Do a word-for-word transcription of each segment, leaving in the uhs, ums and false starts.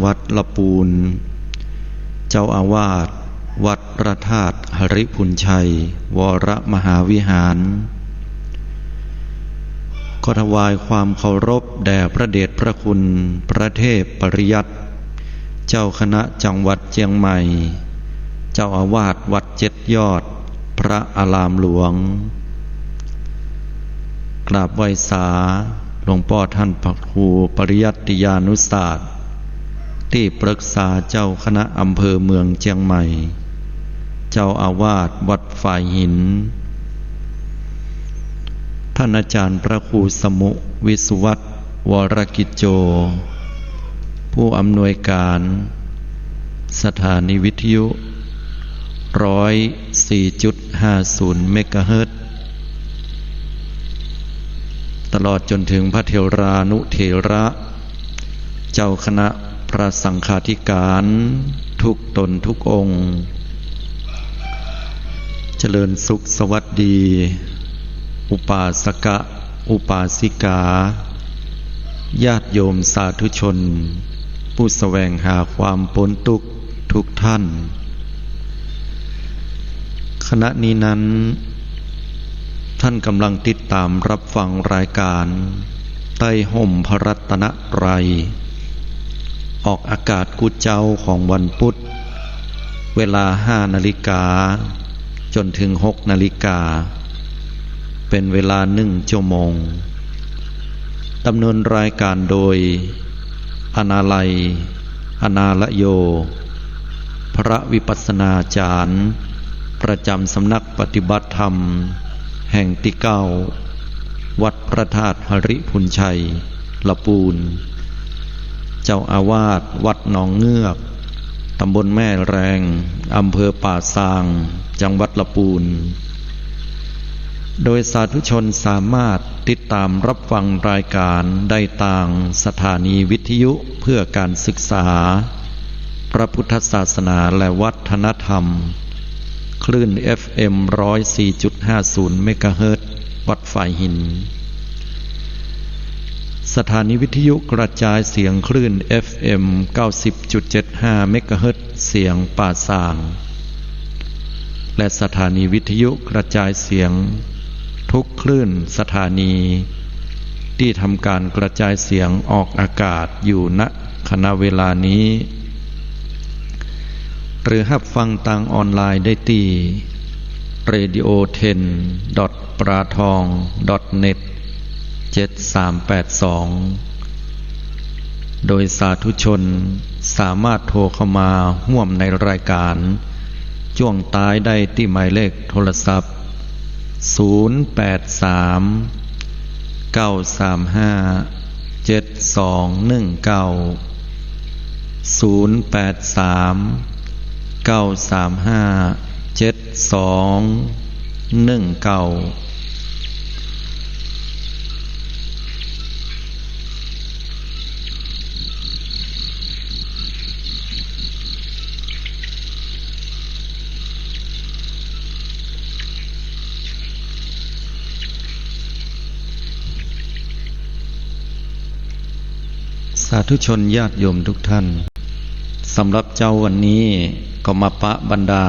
วัดละปูน เจ้าอาวาสวัดพระธาตุหริภุญชัย วรมหาวิหาร ขอถวายความเคารพแด่พระเดชพระคุณพระเทพปริยัติ เจ้าคณะจังหวัดเจียงใหม่ เจ้าอาวาสวัดเจ็ดยอด พระอารามหลวง กราบไหว้สาหลวงป้อท่านพระครูปริยัติยานุศาสตร์ ตี้ปรึกษาเจ้าคณะอำเภอเมืองเจียงใหม่ เจ้าอาวาสวัดฝายหิน ท่านอาจารย์พระครูสมุ วิสุวัฒน์ วรกิจโจ ผู้อำนวยการสถานีวิทยุ ร้อยสี่จุดห้าศูนย์ เมกะเฮิรตซ์ ตลอดจนถึงพระเถรานุเถระ เจ้าคณะพระสังฆาธิการทุกตนทุกองค์ เจริญสุขสวัสดี อุปาสกะ อุปาสิกา ญาติโยมสาธุชน ผู้แสวงหาความป๊นตุ๊กข์ทุกท่าน ขณะนี้นั้น ท่านกำลังติดตามรับฟังรายการใต้ฮ่มพระรัตนตรัย ออกอากาศกู้เจ๊าของวันพุธ เวลาห้านาฬิกา จนถึงหกนาฬิกา เป็นเวลาหนึ่งชั่วโมง ดำเนินรายการโดย อนาลัย อนาลโย พระวิปัสสนาจารย์ ประจำสำนักปฏิบัติธรรม แห่งตี้เก้า วัดพระธาตุหริภุญชัย ละปูน เจ้าอาวาสวัดหนองเงือก ตำบลแม่แรง อำเภอป่าซาง จังหวัดละปูน โดยสาธุชนสามารถติดตามรับฟังรายการได้ตางสถานีวิทยุเพื่อการศึกษาพระพุทธศาสนาและวัฒนธรรม คลื่น เอฟเอ็ม ร้อยสี่จุดห้าศูนย์ เมกะเฮิรตซ์ วัดฝายหิน สถานีวิทยุกระจายเสียงคลื่น เอฟเอ็ม เก้าสิบจุดเจ็ดห้า เมกะเฮิรตซ์ เสียงป่าซาง และสถานีวิทยุกระจายเสียงทุกคลื่นสถานี ตี้ทำการกระจายเสียงออกอากาศอยู่ ณ ขณะเวลานี้ หรือฮับฟังตางออนไลน์ได้ตี้ เรดิโอเท็น ดอท ปลาทอง ดอท เน็ต เจ็ดสามแปดสอง โดยสาธุชนสามารถโทรเข้ามาฮ่วมในรายการจ้วงต๊ายได้ตี้หมายเลขโทรศัพท์ ศูนย์แปดสาม เก้าสามห้า เจ็ดสองหนึ่งเก้า ศูนย์แปดสาม เก้าสามห้า เจ็ดสองหนึ่งเก้า สาธุชนญาติโยมทุกท่าน สำหรับเจ๊าวันนี้ก็มาปะบรรดา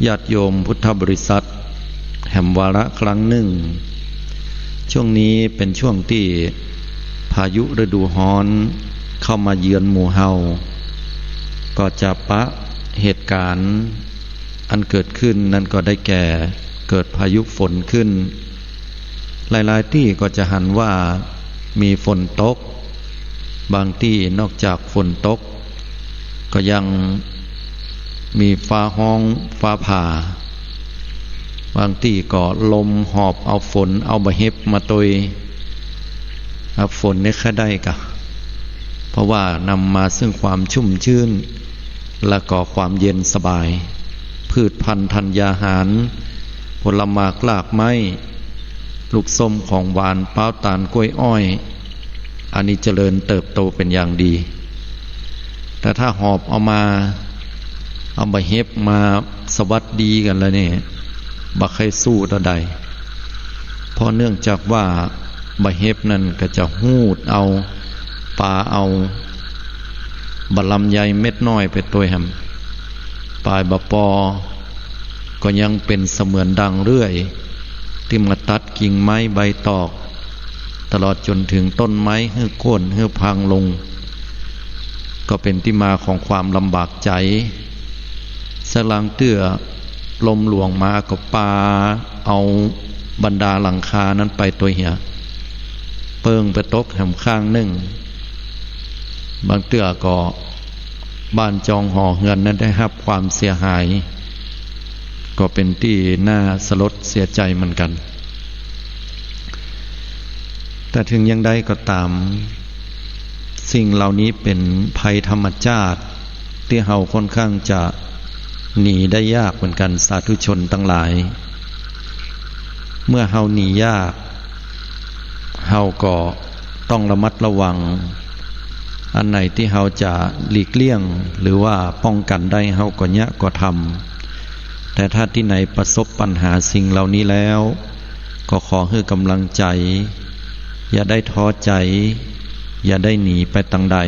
ญาติโยมพุทธบริษัทแหมวาระครั้งนึ่ง ช่วงนี้เป๋นช่วงตี้พายุฤดูฮ้อนเข้ามาเยือนหมู่เฮา ก็จะปะเหตุก๋ารณ์อันเกิดขึ้นนั้นก็ได้แก่เกิดพายุฝนขึ้น หลายๆ ตี้ก็จะหันว่ามีฝนตก บางตี้นอกจากฝนตก ก็ยังมีฟ้าฮ้องฟ้าผ่า บางตี้ก็ลมหอบเอาฝนเอาบ่าเห็บมาตวย อ่ะ ฝนนี่ใค่ได้ก่ะ เพราะว่านำมาซึ่งความชุ่มชื่น และก็ความเย็นสบาย พืชพันธุ์ธัญญาหาร ผลหมากรากไม้ ลูกส้มของหวาน ป๊าว ตาล กล้วย อ้อย อันนี้เจริญเติบโตเป๋นอย่างดี แต่ถ้าหอบเอามา เอาบ่าเห็บมาสวัสดีกั๋นแล้วนี่ บ่ใค่สู้เต้าใด เพราะเนื่องจากว่าบ่าเห็บนั้นก็จะฮูดเอา ปาเอา บ่ลำไยเม็ดน้อยไปตวยแหม ปายบ่ปอก็ยังเป๋นเสมือนดั่งเลื่อย ตี้มาตัดกิ่งไม้ใบตอก ตลอดจ๋นเถิงต้นไม้หื้อโค่นหื้อพังลง ก็เป๋นตี้มาของความลำบากใจ๋ สักลางเตื้อลมหลวงมาก็ปาเอาบรรดาหลังคานั้นไปตวยเหีย เปิงไปตกแหมข้างนึ่ง บางเตื้อก็บ้านจองหอเฮือนนั้นได้ฮับความเสียหาย ก็เป๋นตี้น่าสลดเสียใจ๋เหมือนกั๋น แต่เถิงอย่างใดก็ต๋าม สิ่งเหล่านี้เป๋นภัยธรรมชาติ ตี้เฮาค่อนข้างจะหนีได้ยากเหมือนกั๋น สาธุชนตังหลาย เมื่อเฮาหนียาก เฮาก็ต้องระมัดระวัง อันไหนตี้เฮาจะหลีกเลี่ยง หรือว่าป้องกั๋นได้ เฮาก็เยียะก็ทำ แต่ถ้าตี้ไหนประสบปัญหาสิ่งเหล่านี้แล้ว ก็ขอหื้อก๋ำลังใจ๋ อย่าได้ท้อใจ๋ อย่าได้หนีไปตางใด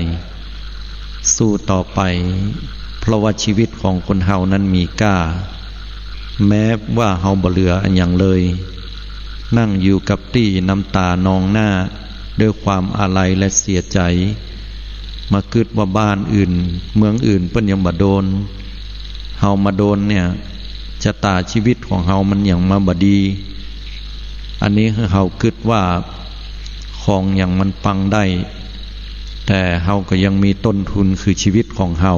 สู้ต่อไป เพราะว่าชีวิตของคนเฮานั้นมีก้า แม้ว่าเฮาบ่เหลืออะหยังเลย นั่งอยู่กับตี้น้ำตานองหน้า ด้วยความอาลัยและเสียใจ๋ มากึ๊ดว่าบ้านอื่น เมืองอื่นเปิ้นยังบ่โดน เฮามาโดนเนี่ย จะต๋าชีวิตของเฮามันหยังมาบ่ดี อันนี้หื้อเฮากึ๊ดว่าของหยังมันปังได้ แต่เฮาก็ยังมีต้นทุนคือชีวิตของเฮา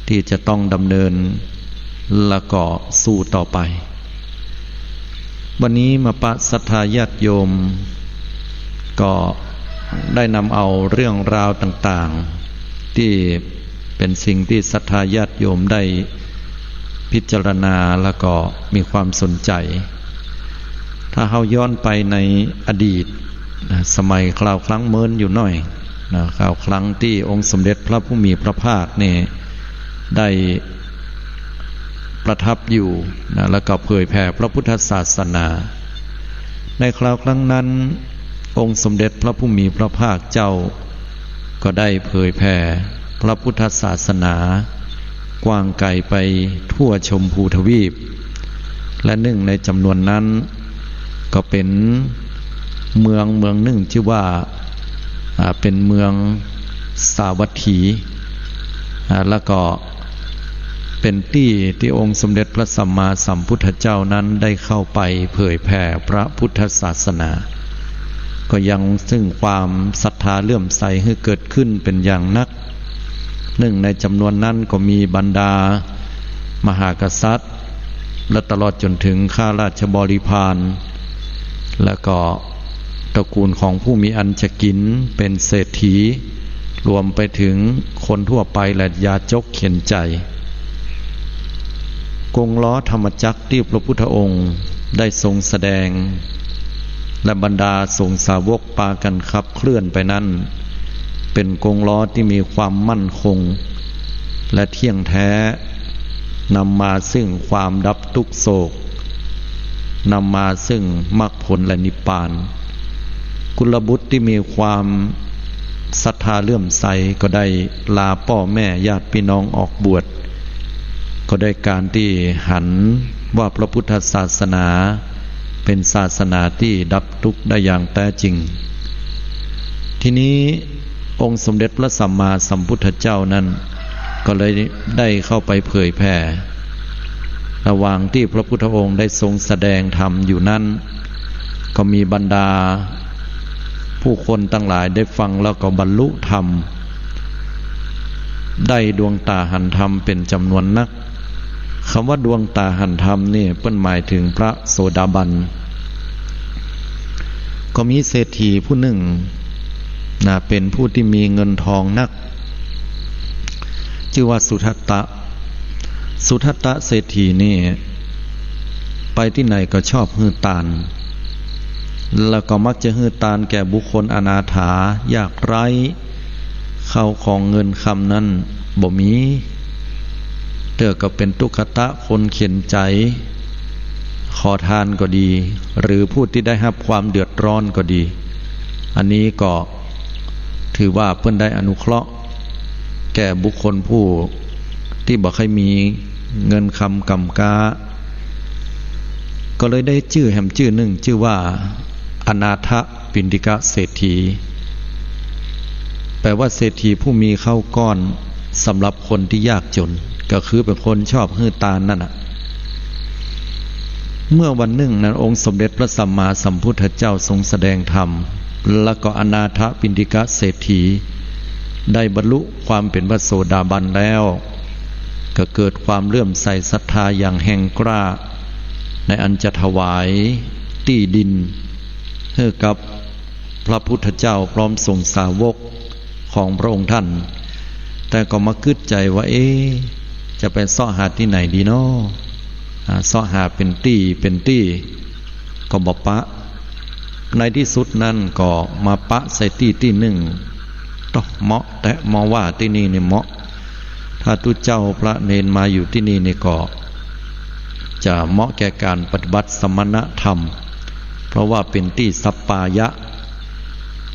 ตี้จะต้องดำเนิน แล้วก็สู้ต่อไป วันนี้มาปะศรัทธาญาติโยม ก็ได้นำเอาเรื่องราวต่างๆ ตี้เป๋นสิ่งตี้ศรัทธาญาติโยมได้พิจารณา แล้วก็มีความสนใจ๋ ถ้าเฮาย้อนไปในอดีตนะ สมัยคราวครั้งเมินอยู่หน้อยนะ คราวครั้งตี้องค์สมเด็จพระผู้มีพระภาคนี่ได้ประทับอยู่นะ แล้วก็เผยแผ่พระพุทธศาสนา ในคราวครั้งนั้น องค์สมเด็จพระผู้มีพระภาคเจ้า ก็ได้เผยแผ่พระพุทธศาสนากว้างไกลไปทั่วชมพูทวีป และนึ่งในจ๋ำนวนนั้นก็เป๋นเมืองเมืองนึ่งจื้อว่า อ่า เป๋นเมืองสาวัตถี อ่า แล้วก็เป๋นตี้ตี้องค์สมเด็จพระสัมมาสัมพุทธเจ้านั้นได้เข้าไปเผยแผ่พระพุทธศาสนา ก็ยังซึ่งความศรัทธาเลื่อมใสหื้อเกิดขึ้นเป๋นอย่างนัก นึ่งในจ๋ำนวนนั้นก็มีบรรดามหากษัตริย์ และตลอดจ๋นเถิงข้าราชบริพาร แล้วก็ตระกูลของผู้มีอันจะกิ๋น เป๋นเศรษฐี รวมไปเถิงคนทั่วไปและยาจกเข็ญใจ๋ กงล้อธรรมจักรตี้พระพุทธองค์ได้ทรงแสดง และบรรดาสงฆ์สาวกปากั๋นขับเคลื่อนไปนั้น เป๋นกงล้อตี้มีความมั่นคง และเที่ยงแท้ นำมาซึ่งความดับตุ๊กข์โศก นำมาซึ่งมรรคผลและนิพพาน กุลบุตรตี้มีความศรัทธาเลื่อมใสก็ได้ลาป้อแม่ญาติปี้น้องออกบวช ก็ด้วยก๋านตี้หันว่าพระพุทธศาสนาเป๋นศาสนาตี้ดับตุ๊กข์ได้อย่างแต๊จริง ทีนี้องค์สมเด็จพระสัมมาสัมพุทธเจ้านั้น ก็เลยได้เข้าไปเผยแผ่ ระหว่างตี้พระพุทธองค์ได้ทรงแสดงธรรมอยู่นั้น ก็มีบรรดาผู้คนตังหลายได้ฟังแล้วก็บรรลุธรรม ได้ดวงต๋าหันธรรมเป๋นจ๋ำนวนนัก กำว่าดวงต๋าหันธรรมนี่เปิ้นหมายเถิงพระโสดาบัน ก็มีเศรษฐีผู้นึ่งนะ เป๋นผู้ตี้มีเงินทองนัก จื้อว่าสุทัตตะ สุทัตตะเศรษฐีนี่ ไปตี้ไหนก็ชอบหื้อตาน แล้วก็มักจะหื้อตานแก่บุคคลอนาถา ยากไร้ ข้าวของเงินคำนั้นบ่มี เตื้อก็เป๋นตุ๊กตะคนเข็ญใจ๋ ขอทานก็ดี หรือผู้ตี้ได้ฮับความเดือดร้อนก็ดี อันนี้ก็ถือว่าเปิ้นได้อนุเคราะห์ แก่บุคคลผู้ตี้บ่ใค่มีเงินคำก๋ำก๊า ก็เลยได้จื้อแหมจื้อนึ่ง จื้อว่าอนาถปิณฑิกเศรษฐี แปลว่าเศรษฐีผู้มีข้าวก้อนสำหรับคนตี้ยากจ๋น ก็คือเป๋นคนชอบหื้อตานนั่นน่ะ เมื่อวันนึ่งนั้น องค์สมเด็จพระสัมมาสัมพุทธเจ้าทรงแสดงธรรม แล้วก็อนาถปิณฑิกเศรษฐีได้บรรลุความเป๋นพระโสดาบันแล้ว ก็เกิดความเลื่อมใสศรัทธาอย่างแฮงกล้า ในอันจะถวายตี้ดินหื้อกับพระพุทธเจ้าพร้อมสงฆ์สาวกของพระองค์ท่าน แต่ก็มากึ๊ดใจ๋ว่า เอ๊ะ จะไปเซาะหาตี้ไหนดีน้อ อ่า เซาะหาเป๋นตี้เป๋นตี้ ก็บ่ปะ ในตี้สุดนั้นก็มาปะใส่ตี้ตี้นึ่ง ต๊ะ เหมาะแต๊ เหมาะว่าตี้นี่นี่เหมาะ ถ้าตุ๊เจ้าพระเณรมาอยู่ตี้นี่นี่ก็จะเหมาะแก่ก๋านปฏิบัติสมณธรรม เพราะว่าเป๋นตี้สัปปายะ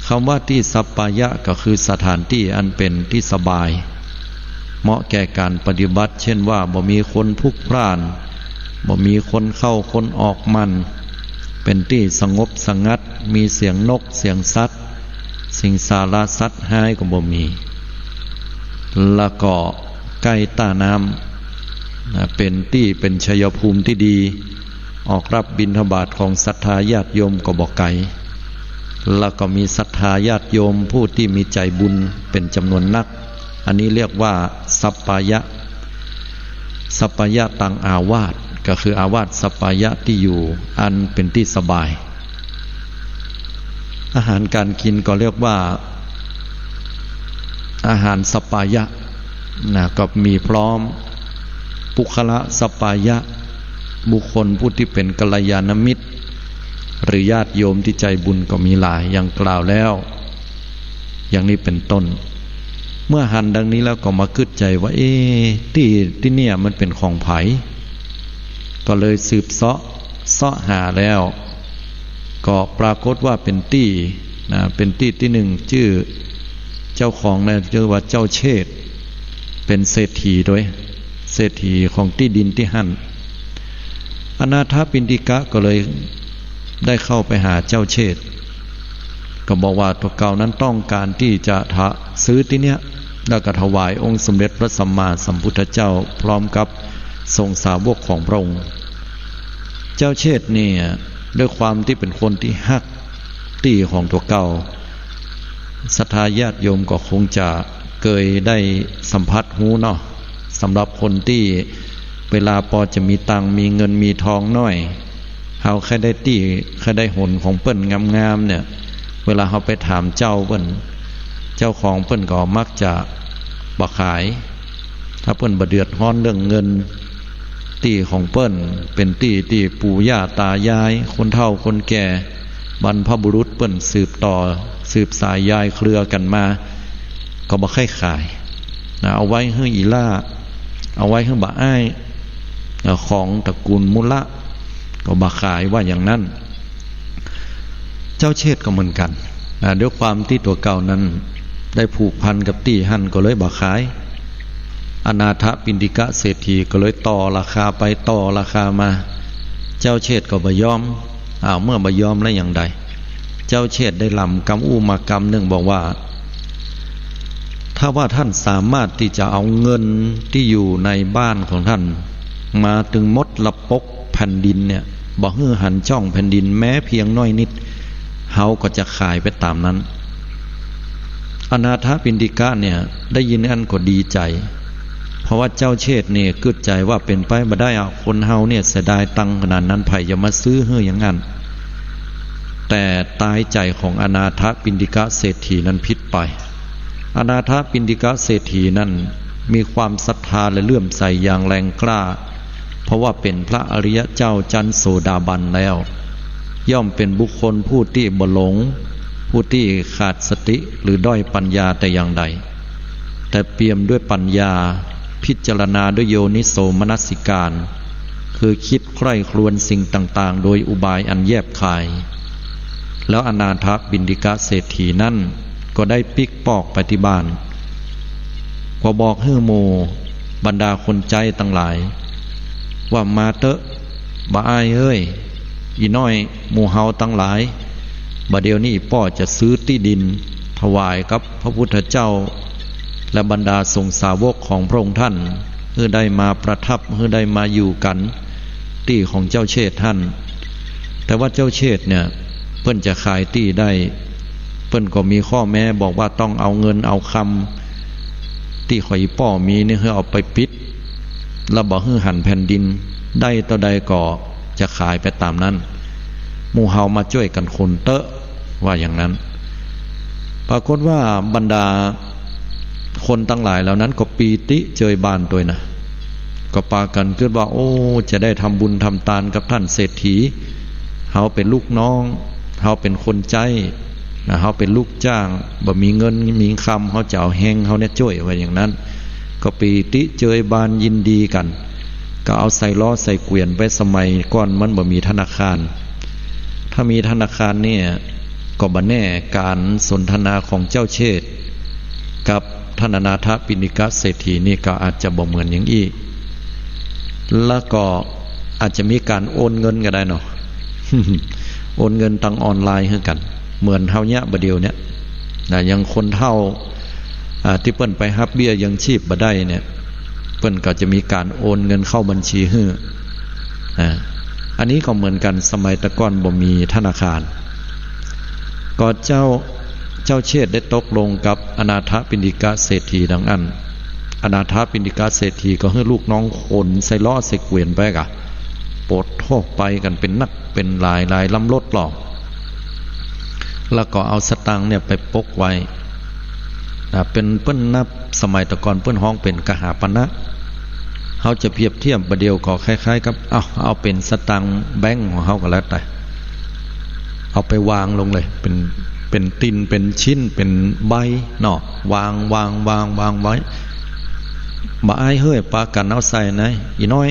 กำว่าตี้สัปปายะก็คือสถานตี้อันเป๋นตี้สบาย เหมาะแก่ก๋านปฏิบัติ เจ้นว่าบ่มีคนพลุกพล่าน บ่มีคนเข้าคนออกมั่น เป๋นตี้สงบสงัด มีเสียงนกเสียงสัตว์ สิงสาราสัตว์ฮ้ายก็บ่มี แล้วก็ใก้ต้าน้ำ นะ เป๋นตี้เป๋นชัยภูมิตี้ดี ออกรับบิณฑบาตของศรัทธาญาติโยมก็บ่ไก๋ แล้วก็มีศรัทธาญาติโยมผู้ตี้มีใจ๋บุญเป๋นจ๋ำนวนนัก อันนี้เรียกว่าสัปปายะ สัปปายะตังอาวาส ก็คืออาวาสสัปปายะ ตี้อยู่อันเป๋นตี้สบาย อาหารก๋านกิ๋นก็เรียกว่าอาหารสัปปายะ นะ ก็มีพร้อม ปุคคละสัปปายะ บุคคลผู้ตี้เป๋นกัลยาณมิตร หรือญาติโยมตี้ใจ๋บุญก็มีหลาย อย่างกล่าวแล้ว อย่างนี้เป๋นต้น เมื่อหันดังนี้แล้วก็มากึ๊ดใจ๋ว่า เอ๊ะ ตี้ ตี้เนี่ยมันเป๋นของใผ ก็เลยสืบเซาะ เซาะหาแล้ว ก็ปรากฏว่าเป๋นตี้ นะ เป๋นตี้ตี้นึ่ง จื้อ เจ้าของนะ จื้อว่าเจ้าเชษฐ เป๋นเศรษฐีโดย เศรษฐีของตี้ดินตี้หั้น อนาถปิณฑิกะก็เลยได้เข้าไปหาเจ้าเชษฐ ก็บอกว่าตั๋วเก่านั้นต้องก๋านตี้จะถะ ซื้อตี้เนี้ย แล้วก็ถวายองค์สมเด็จพระสัมมาสัมพุทธเจ้า พร้อมกับสงฆ์สาวกของพระองค์ เจ้าเชษฐเนี่ย ด้วยความตี้เป๋นคนตี้ฮักตี้ของตั๋วเก่า ศรัทธาญาติโยมก็คงจะเกยได้สัมผัสฮู้เนาะ สำหรับคนตี้เวลาปอจะมีตังค์มีเงินมีทองหน้อย เฮาใค่ได้ตี้ ใค่ได้หนของเปิ้นงามๆ เนี่ย เวลาเฮาไปถามเจ้าเปิ้น เจ้าของเปิ้นก็มักจะบ่ขาย ถ้าเปิ้นบ่เดือดฮ้อนเรื่องเงิน ตี้ของเปิ้นเป๋นตี้ตี้ปู่ย่าตายาย คนเฒ่าคนแก่ บรรพบุรุษเปิ้นสืบต่อ สืบสายยายเครือกั๋นมา ก็บ่ใค่ขาย นะ เอาไว้หื้ออี่หล้า เอาไว้หื้อบ่าอ้าย นะ ของตระกูลมุละ ก็บ่ขายว่าอย่างนั้น เจ้าเชษฐก็เหมือนกั๋น นะ ด้วยความตี้ตั๋วเก่านั้นได้ผูกพันกับตี้หั้นก็เลยบ่ขาย อนาถปิณฑิกเศรษฐีก็เลยต่อราคาไปต่อราคามา เจ้าเชษฐก็บ่ยอม อ้าว เมื่อบ่ยอมแล้วอย่างใด เจ้าเชษฐได้ลำกำอู้มากำนึ่งบอกว่า ถ้าว่าท่านสามารถตี้จะเอาเงินตี้อยู่ในบ้านของท่านมาตึงหมดละปกแผ่นดินเนี่ย บ่หื้อหันจ้องแผ่นดินแม้เพียงน้อยนิด เฮาก็จะขายไปต๋ามนั้น อนาถปิณฑิกะเนี่ยได้ยินอั้นก็ดีใจ๋ เพราะว่าเจ้าเชษฐเนี่ยกึ๊ดใจ๋ว่าเป๋นไปบ่ได้อะ คนเฮาเนี่ยเสียดายตังค์ขนาดนั้น ใผจะมาซื้อหื้ออย่างนั้น แต่ตายใจ๋ของอนาถปิณฑิกเศรษฐีนั้นผิดไป อนาถปิณฑิกเศรษฐีนั้นมีความศรัทธาและเลื่อมใสอย่างแรงกล้า เพราะว่าเป๋นพระอริยเจ้าจั๊นโสดาบันแล้ว ย่อมเป๋นบุคคลผู้ตี้บ่หลง ผู้ตี้ขาดสติหรือด้อยปัญญาแต่อย่างใด แต่เปี่ยมด้วยปัญญา พิจารณาด้วยโยนิโสมนสิการ คือคิดใคร่ครวญสิ่งต่างๆ โดยอุบายอันแยบคาย แล้วอนาถปิณฑิกเศรษฐีนั้นก็ได้ปิ๊กปอกไปตี้บ้าน ก็บอกหื้อหมู่บรรดาคนใจ๊ตังหลาย ว่ามาเต๊อะ บ่าอ้ายเอ้ย อี่น้อย หมู่เฮาตังหลาย บ่าเดี่ยวนี้ป้อจะซื้อตี้ดินถวายกับพระพุทธเจ้า และบรรดาสงฆ์สาวกของพระองค์ท่าน หื้อได้มาประทับ หื้อได้มาอยู่กั๋นตี้ของเจ้าเชษฐ์หั้น แต่ว่าเจ้าเชษฐ์เนี่ย เปิ้นจะขายตี้ได้ เปิ้นก็มีข้อแม้บอกว่าต้องเอาเงินเอาคำตี้ข้อยป้อมีนี่หื้อเอาไปปิด แล้วบ่หื้อหันแผ่นดิน ได้เต้าใดก็จะขายไปต๋ามนั้น หมู่เฮามาจ้วยกั๋นขนเต๊อะ ว่าอย่างนั้น ปรากฏว่าบรรดาคนตังหลายเหล่านั้นก็ปีติเจิยบานตวยนะ ก็ปากั๋นกึ๊ดว่า โอ้ จะได้ทำบุญทำตานกับท่านเศรษฐี เฮาเป๋นลูกน้อง เฮาเป๋นคนใจ๊นะ เฮาเป๋นลูกจ้าง บ่มีเงินมีคำ เฮาจะเอาแฮงเฮาเนี่ยจ้วย ว่าอย่างนั้น ก็ปีติเจิยบานยินดีกั๋น ก็เอาใส่ล้อใส่เกวียนไป สมัยก่อนมันบ่มีธนาคาร ถ้ามีธนาคารเนี่ย ก็บ่แน่ ก๋านสนทนาของเจ้าเชษฐ์กับท่านอนาถปิณฑิกะเศรษฐีนี่ก็อาจจะบ่เหมือนอย่างอี้ แล้วก็อาจจะมีก๋านโอนเงินก็ได้เนาะ โอนเงินตางออนไลน์หื้อกั๋น เหมือนเฮาเยียะบ่าเดี่ยวเนี่ยนะ อย่างคนเฒ่า อ่า ตี้เปิ้นไปฮับเบี้ยยังชีพบ่ได้เนี่ย เปิ้นก็จะมีก๋านโอนเงินเข้าบัญชีหื้อ อ่า อันนี้ก็เหมือนกั๋น สมัยแต่ก่อนบ่มีธนาคาร ก็เจ้า เจ้าเชษฐ์ได้ตกลงกับอนาถปิณฑิกะเศรษฐีดังอั้น อนาถปิณฑิกะเศรษฐีก็หื้อลูกน้องขนใส่ล้อใส่เกวียนไปก่ะ โปดโธ่ ไปกั๋นเป๋นนักเป๋นหลาย หลายลำรถลอ แล้วก็เอาสตางค์เนี่ยไปปกไว้ อ่า เป๋น เปิ้นนับ สมัยแต่ก่อนเปิ้นฮ้องเป๋นกหาปณะ เฮาจะเปรียบเทียบบ่าเดี่ยวก็คล้ายๆ กับ เอา เอาเป๋นสตางค์แบงก์ของเฮาก็แล้วแต่ เอาไปวางลงเลย เป๋น เป๋นติ่น เป๋นชิ้น เป๋นใบเนาะ วาง วาง วาง วางไว้ บ่าอ้ายเฮ้ย ปากั๋นเอาใส่ไหน อี่น้อย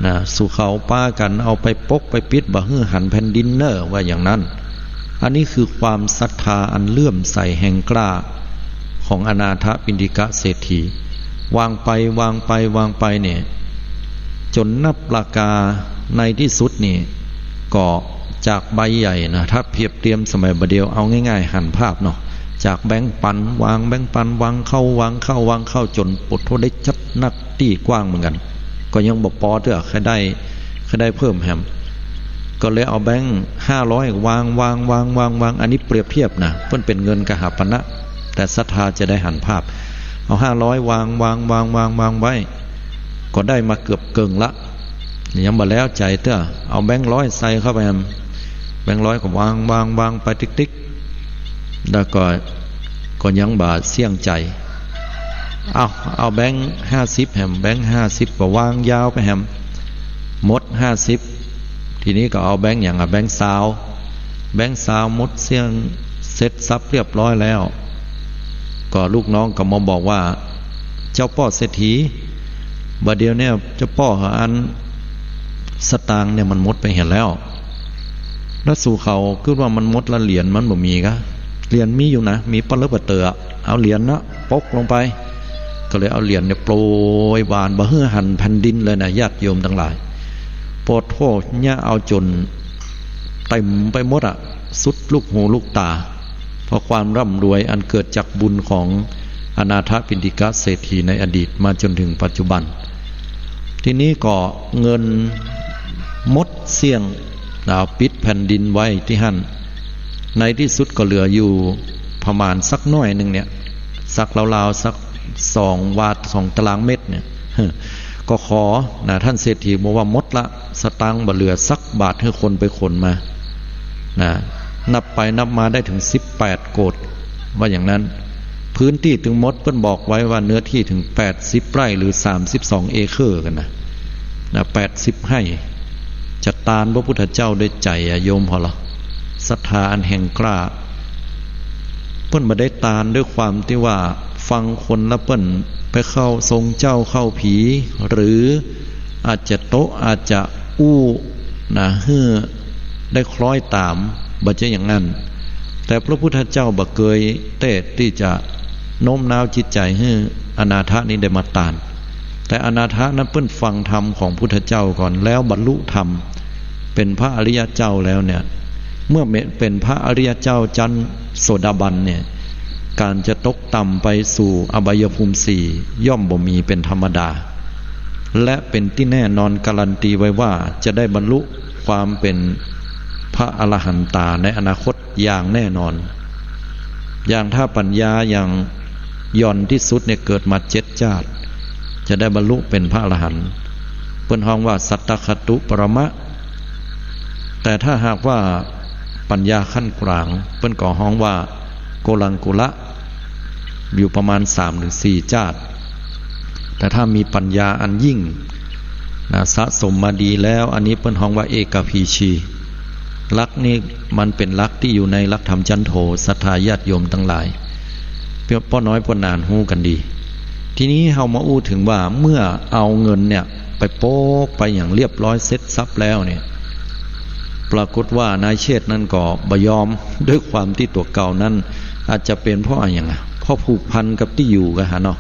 นะ สู่เขาปากั๋นเอาไปปกไปปิด บ่หื้อหันแผ่นดินเน่อ ว่าอย่างนั้น อันนี้คือความศรัทธาอันเลื่อมใสแห่งกล้าของอนาถปิณฑิกะเศรษฐี วางไป วางไป วางไปเนี่ย จ๋นนับราคา ในตี้สุดนี่ ก็จากใบใหญ่นะ ถ้าเปรียบเทียบสมัยบ่าเดี่ยว เอาง่ายๆ หันภาพเนาะ จากแบงก์ปัน วางแบงก์ปัน วางเข้า วางเข้า วางเข้า จ๋นโปดโธ่ ได้จัดนักตี้กว้างเหมือนกั๋น ก็ยังบ่ปอเตื้อ ใค่ได้ ใค่ได้เพิ่มแหม ก็เลยเอาแบงก์ห้าร้อยวาง วาง วาง วาง วาง อันนี้เปรียบเทียบนะ เปิ้นเป๋นเงินกหาปณะ แต่ศรัทธาจะได้หันภาพ เอาห้าร้อยวาง วาง วาง วาง วางไว้ ก็ได้มาเกือบเกิ่งละ ยังบ่แล้วใจ๋เตื้อ เอาแบงก์ร้อยใส่เข้าไปแหม แบงก์ร้อยก็วาง วาง วางไปติ๊กๆ แล้วก็ ก็ยังบ่เสี้ยงใจ๋ เอา เอาแบงก์ห้าสิบแหม แบงก์ห้าสิบก็วางยาวไปแหม หมดห้าสิบ ทีนี้ก็เอาแบงก์หยังอะ แบงก์ซาว แบงก์ซาวหมดเสี้ยง เสร็จสรรพเรียบร้อยแล้ว ก็ลูกน้องก็มาบอกว่า เจ้าป้อเศรษฐี บ่าเดี่ยวเนี่ย เจ้าป้อเหอะ อันสตางค์เนี่ยมันหมดไปหั้นแล้ว แล้วสู่เขากึ๊ดว่ามันหมดละ เหรียญมันบ่มีกะ เหรียญมีอยู่นะ มีปะเลอะปะเต๋อ เอาเหรียญนะปกลงไป ก็เลยเอาเหรียญเนี่ยโปรยหว่าน บ่หื้อหันแผ่นดินเลยนะ ญาติโยมตังหลาย โปดโธ่ เยียะเอาจ๋นเต๋มไปหมดอะ สุดลูกหูลูกต๋า เพราะความร่ำรวยอันเกิดจากบุญของอนาถปิณฑิกะเศรษฐีในอดีตมาจ๋นเถิงปัจจุบัน ทีนี้ก็เงินหมดเสี้ยง เอาปิดแผ่นดินไว้ตี้หั้น ในตี้สุดก็เหลืออยู่ประมาณสักหน้อยนึ่งเนี่ย สักราวๆ สักสองวา สองตารางเมตรเนี่ย ก็ขอนะ ท่านเศรษฐีบอกว่าหมดละ สตางค์บ่เหลือสักบาท หื้อคนไปขนมา นะ นับไปนับมาได้เถิงสิบแปดโกฏ ว่าอย่างนั้น พื้นตี้ตึงหมดเปิ้นบอกไว้ว่าเนื้อตี้เถิงแปดสิบไร่ หรือสามสิบสองเอเคอร์กั๋นนะ นะ แปดสิบไฮ่ จะตานพระพุทธเจ้าด้วยใจ๋อะ โยมเฮาละ ศรัทธาอันแห่งกล้า เปิ้นบ่ได้ตานด้วยความตี้ว่าฟังคน แล้วเปิ้นไปเข้าทรงเจ้าเข้าผี หรืออาจจะโต๊ะอาจจะอู้นะ หื้อได้คล้อยต๋าม บ่ใจ้อย่างนั้น แต่พระพุทธเจ้าบ่เกยเต๊ตี้จะโน้มน้าวจิตใจ๋หื้ออ อนาถะนี้ได้มาต้าน แต่อนาถะนั้นเปิ้นฟังธรรมของพุทธเจ้าก่อน แล้วบรรลุธรรม เป๋นพระอริยะเจ้าแล้วเนี่ย เมื่อเป๋นพระอริยะเจ้าจั๊นโสดาบันเนี่ย ก๋านจะตกต่ำไปสู่อบายภูมิสี่ย่อมบ่มีเป๋นธรรมดา และเป๋นตี้แน่นอนการันตีไว้ว่าจะได้บรรลุความเป๋นพระอรหันตาในอนาคตอย่างแน่นอน อย่างถ้าปัญญาอย่างหย่อนตี้สุดเนี่ยเกิดมาเจ็ดจาติ จะได้บรรลุเป๋นพระอรหันต์ เปิ้นฮ้องว่าสัตตคตุปรมะ แต่ถ้าหากว่าปัญญาขั้นกลาง เปิ้นก็ฮ้องว่าโกลังกุละ อยู่ประมาณสามถึงสี่จาติ แต่ถ้ามีปัญญาอันยิ่งนะ สะสมมาดีแล้ว อันนี้เปิ้นฮ้องว่าเอกพีชี หลักนี้มันเป๋นหลักตี้อยู่ในหลักธรรมจั๊นโท ศรัทธาญาติโยมตังหลาย ป้อน้อยป้อหนานฮู้กั๋นดี ทีนี้เฮามาอู้เถิงว่าเมื่อเอาเงินเนี่ยไปโปกไปอย่างเรียบร้อยเสร็จสรรพแล้วเนี่ย ปรากฏว่านายเชษฐนั้นก็บ่ยอม ด้วยความตี้ตั๋วเก่านั้น อาจจะเป๋นเพราะอะหยังอะ เพราะผูกพันกับตี้อยู่กะหาเนาะ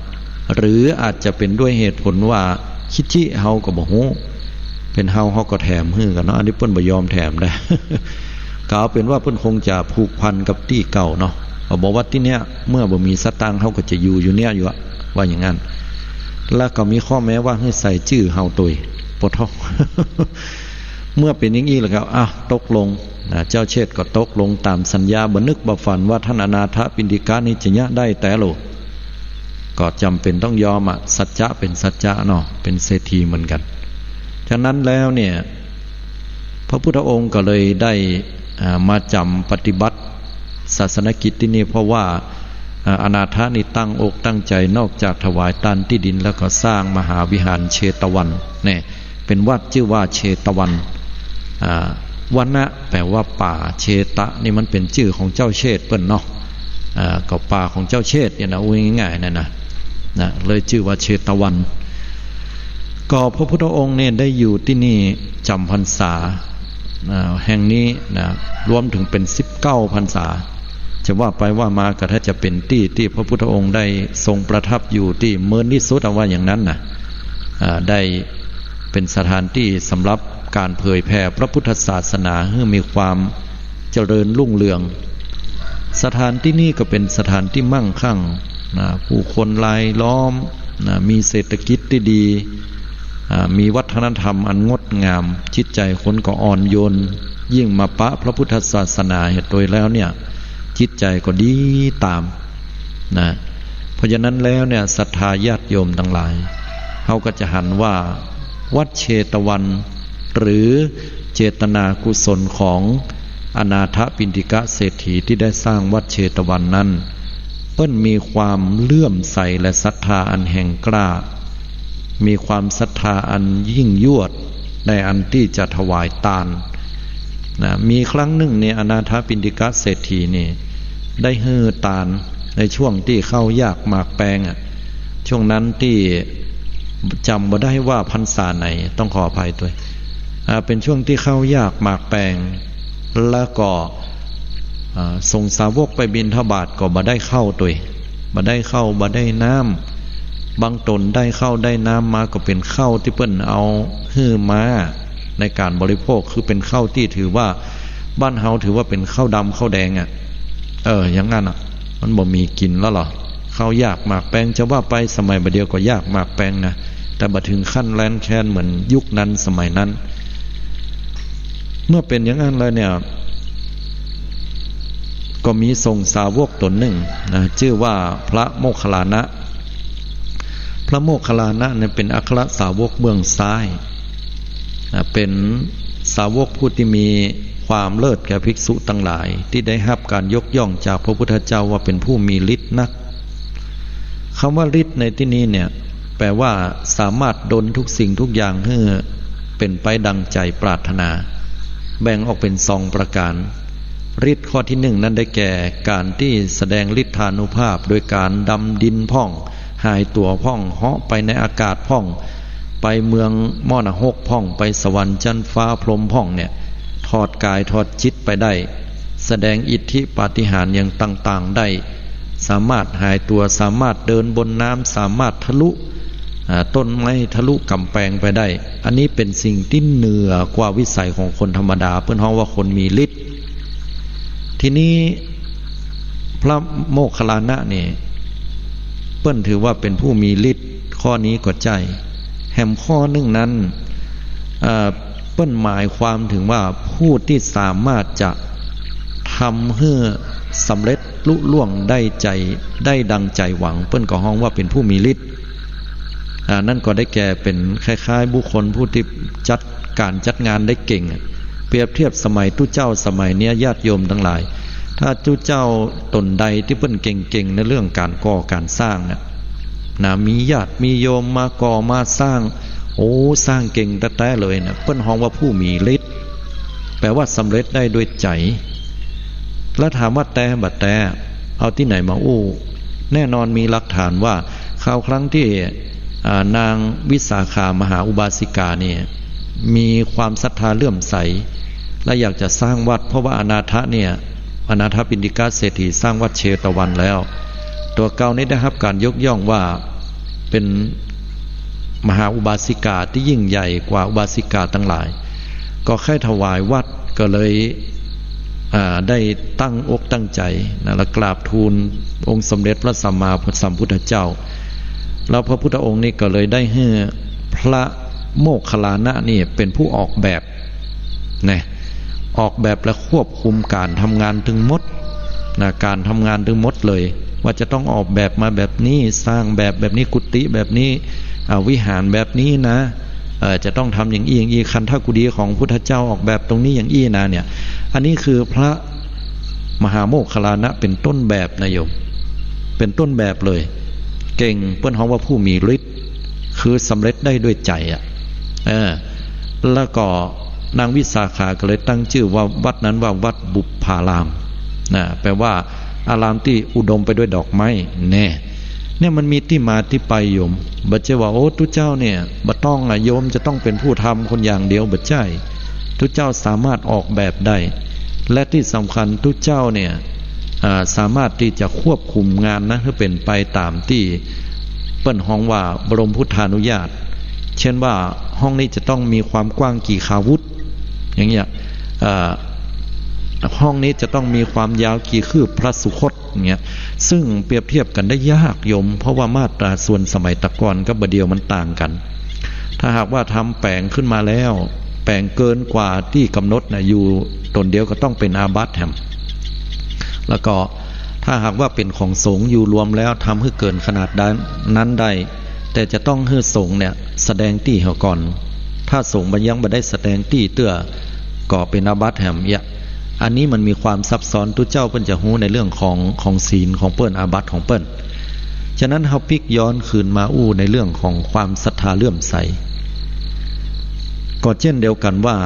หรืออาจจะเป๋นด้วยเหตุผลว่าคิดจิเฮาก็บ่ฮู้ เป๋นเฮาเฮาก็แถมหื้อกั๋นเนาะ อันนี้เปิ้นบ่ยอมแถมได้ ก็เอาเป๋นว่าเปิ้นคงจะผูกพันกับตี้เก่าเนาะ ก็บอกว่าตี้เนี้ยเมื่อบ่มีสตางค์เฮาก็จะอยู่อยู่เนี้ยอยู่อะ ว่าอย่างนั้น แล้วก็มีข้อแม้ว่าหื้อใส่จื้อเฮาตวย ปะโธ่ เมื่อเป๋นอย่างอี้แล้วก็ อ่ะ ตกลงนะ เจ้าเชษฐก็ตกลงต๋ามสัญญา บ่นึกบ่ฝันว่าต้านอนาถปิณฑิกะนี้จะเยียะได้แต๊โล ก็จ๋ำเป๋นต้องยอมอะ สัจจะเป๋นสัจจะเนาะ เป๋นเศรษฐีเหมือนกั๋น ฉะนั้นแล้วเนี่ย พระพุทธองค์ก็เลยได้ อ่า มาจ๋ำปฏิบัติศาสนกิจตี้นี่ เพราะว่า อ่า อนาถะนี่ตั้งอกตั้งใจ๋ นอกจากถวายตานตี้ดินแล้วก็สร้างมหาวิหารเชตวัน เนี่ย เป๋นวัดจื้อว่าเชตวัน อ่า วนะแป๋ว่าป่า เชตะนี่มันเป๋นจื้อของเจ้าเชษฐเปิ้นเนาะ อ่า ก็ป่าของเจ้าเชษฐเนี่ยนะ อู้ง่ายๆ นั่นนะ นะ เลยจื้อว่าเชตวัน ก็พระพุทธองค์เนี่ยได้อยู่ตี้นี่จ๋ำพรรษา อ่า แห่งนี้นะ รวมเถิงเป๋นสิบเก้าพรรษา จะว่าไปว่ามาก็ถ้าจะเป๋นตี้ตี้พระพุทธองค์ได้ทรงประทับอยู่ตี้เมินตี้สุด เอาว่าอย่างนั้นนะ อ่า ได้เป๋นสถานตี้สำหรับก๋านเผยแผ่พระพุทธศาสนาหื้อมีความเจริญรุ่งเรือง สถานตี้นี่ก็เป๋นสถานตี้มั่งคั่งนะ ผู้คนรายล้อมนะ มีเศรษฐกิจตี้ดี อ่า มีวัฒนธรรมอันงดงาม จิตใจ๋คนก็อ่อนโยน ยิ่งมาปะพระพุทธศาสนาเหียโตยแล้วเนี่ย จิตใจ๋ก็ดีต๋ามนะ เพราะฉะนั้นแล้วเนี่ย ศรัทธาญาติโยมตังหลาย เฮาก็จะหันว่าวัดเชตวัน หรือเจตนากุศลของอนาถปิณฑิกะเศรษฐีตี้ได้สร้างวัดเชตวันนั้น เปิ้นมีความเลื่อมใสและศรัทธาอันแห่งกล้า มีความศรัทธาอันยิ่งยวดในอันตี้จะถวายตานนะ มีครั้งนึ่งเนี่ย อนาถปิณฑิกะเศรษฐีนี่ได้หื้อตานในช่วงตี้ข้าวยากหมากแปงอะ ช่วงนั้นตี้จ๋ำบ่ได้ว่าพรรษาไหน ต้องขออภัยตวย อ่า เป๋นช่วงตี้ข้าวยากหมากแปง แล้วก็ อ่า สงฆ์สาวกไปบิณฑบาตก็บ่ได้ข้าวตวย บ่ได้ข้าว บ่ได้น้ำ บางต๋นได้ข้าวได้น้ำมาก็เป๋นข้าวตี้เปิ้นเอาหื้อมาในก๋านบริโภค คือเป๋นข้าวตี้ถือว่า บ้านเฮาถือว่าเป๋นข้าวดำข้าวแดงอะ เออ อย่างนั้นอะ มันบ่มีกิ๋นแล้วเหรอ ข้าวยากหมากแปง จะว่าไปสมัยบ่าเดี่ยวก็ยากหมากแปงนะ แต่บ่เถิงขั้นแร้นแค้นเหมือนยุคนั้นสมัยนั้น เมื่อเป๋นอย่างนั้นแล้วเนี่ย ก็มีสงฆ์สาวกต๋นนึ่งนะ จื้อว่าพระโมคคัลลานะ พระโมคคัลลานะเนี่ยเป๋นอัครสาวกเบื้องซ้ายนะ เป๋นสาวกผู้ตี้มีความเลิศแก่ภิกษุตังหลาย ตี้ได้ฮับก๋านยกย่องจากพระพุทธเจ้าว่าเป๋นผู้มีฤทธิ์นัก กำว่าฤทธิ์ในตี้นี้เนี่ย แป๋ว่าสามารถดลทุกสิ่งทุกอย่างหื้อเป๋นไปดังใจ๋ปรารถนา แบ่งออกเป๋นสองประก๋าน ฤทธิ์ข้อตี้นึ่งนั้นได้แก่ก๋านตี้แสดงฤทธานุภาพโดยก๋านดำดินพ่อง หายตั๋วพ่อง เหาะไปในอากาศพ่อง ไปเมืองมรณะหกพ่อง ไปสวรรค์จั๊นฟ้าพรหมพ่องเนี่ย ถอดก๋ายถอดจิตไปได้ แสดงอิทธิปาฏิหาริย์อย่างต่างๆ ได้ สามารถหายตัว สามารถเดินบนน้ำ สามารถทะลุ อ่า ต้นไม้ ทะลุก๋ำแปงไปได้ อันนี้เป๋นสิ่งตี้เหนือกว่าวิสัยของคนธรรมดา เปิ้นฮ้องว่าคนมีฤทธิ์ ทีนี้พระโมคคัลลานะนี่ เปิ้นถือว่าเป๋นผู้มีฤทธิ์ข้อนี้ก็ใจ้ แหมข้อนึ่งนั้น เอ่อ เปิ้นหมายความเถิงว่าผู้ตี้สามารถจะทำหื้อสำเร็จลุล่วงได้ใจ๋ ได้ดังใจ๋หวัง เปิ้นก็ฮ้องว่าเป๋นผู้มีฤทธิ์ อ่า นั้นก็ได้แก่เป๋นคล้ายๆ บุคคลผู้ตี้จัดก๋านจัดงานได้เก่งอะ เปรียบเทียบสมัยตุ๊เจ้าสมัยเนี้ย ญาติโยมตังหลาย ถ้าตุ๊เจ้าต๋นใดตี้เปิ้นเก่งๆ ในเรื่องก๋านก่อก๋านสร้างอะ นะ มีญาติมีโยมมาก่อมาสร้าง โอ้ สร้างเก่งแต๊ๆ เลยนะ เปิ้นฮ้องว่าผู้มีฤทธิ์ แปลว่าสำเร็จได้ด้วยใจ๋ แล้วถามว่าแต๊บ่แต๊ เอาตี้ไหนมาอู้ แน่นอนมีหลักฐานว่าคราวครั้งตี้ อ่า นางวิสาขามหาอุบาสิกาเนี่ย มีความศรัทธาเลื่อมใส และอยากจะสร้างวัด เพราะว่าอนาถเนี่ย อนาถปิณฑิกะเศรษฐีสร้างวัดเชตวันแล้ว ตั๋วเก่านี้ได้ฮับก๋านยกย่องว่าเป๋นมหาอุบาสิกาตี้ยิ่งใหญ่กว่าอุบาสิกาตังหลาย ก็ใค่ถวายวัด ก็เลย อ่า ได้ตั้งอกตั้งใจ๋นะ แล้วกราบทูลองค์สมเด็จพระสัมมาสัมพุทธเจ้า แล้วพระพุทธองค์นี่ก็เลยได้หื้อพระโมคคัลลานะนี่เป๋นผู้ออกแบบ นะ ออกแบบและควบคุมก๋านทำงานตึงหมด นะ ก๋านทำงานตึงหมดเลย ว่าจะต้องออกแบบมาแบบนี้ สร้างแบบแบบนี้ กุฏิแบบนี้ อ่า วิหารแบบนี้นะ เอ่อ จะต้องทำอย่างอี้อย่างอี้ คันธกุฎีของพุทธเจ้าออกแบบตรงนี้อย่างอี้นะเนี่ย อันนี้คือพระมหาโมคคัลลานะเป๋นต้นแบบนะโยม เป๋นต้นแบบเลย เก่ง เปิ้นฮ้องว่าผู้มีฤทธิ์ คือสำเร็จได้ด้วยใจ๋อะ เออ แล้วก็นางวิสาขาก็เลยตั้งจื้อว่าวัดนั้นว่าวัดบุพพาราม นะ แปลว่าอารามตี้อุดมไปด้วยดอกไม้ แน่ เนี่ยมันมีตี้มาตี้ไปโยม บ่ใจ้ว่า โอ้ ตุ๊เจ้าเนี่ย บ่ต้องอะ โยมจะต้องเป๋นผู้ทำคนอย่างเดียว บ่ใจ้ ตุ๊เจ้าสามารถออกแบบได้ และตี้สำคัญตุ๊เจ้าเนี่ย อ่า สามารถตี้จะควบคุมงานนะ หื้อเป๋นไปต๋ามตี้เปิ้นฮ้องว่าบรมพุทธานุญาต เช่นว่าห้องนี้จะต้องมีความกว้างกี่ขาวุธ อย่างเงี้ย เอ่อ ห้องนี้จะต้องมีความยาวกี่คืบพระสุคต อย่างเงี้ย ซึ่งเปรียบเทียบกั๋นได้ยากโยม เพราะว่ามาตราส่วนสมัยตะก่อนกับบ่าเดี่ยวมันต่างกั๋น ถ้าหากว่าทำแป๋งขึ้นมาแล้ว แป๋งเกินกว่าตี้ก๋ำหนดนะ อยู่ต๋นเดียวก็ต้องเป๋นอาบัติแหม แล้วก็ถ้าหากว่าเป๋นของสงฆ์อยู่รวมแล้ว ทำหื้อเกินขนาดนั้นได้ แต่จะต้องหื้อสงฆ์เนี่ยแสดงตี้เหียก่อน ถ้าสงฆ์บ่ยังบ่ได้แสดงตี้เตื้อ ก็เป๋นอาบัติแหมเยียะ อันนี้มันมีความซับซ้อน ตุ๊เจ้าเปิ้นจะฮู้ในเรื่องของ ของศีลของเปิ้น อาบัติของเปิ้น ฉะนั้นเฮาปิ๊กย้อนคืนมาอู้ในเรื่องของความศรัทธาเลื่อมใส ก็เช่นเดียวกั๋นว่า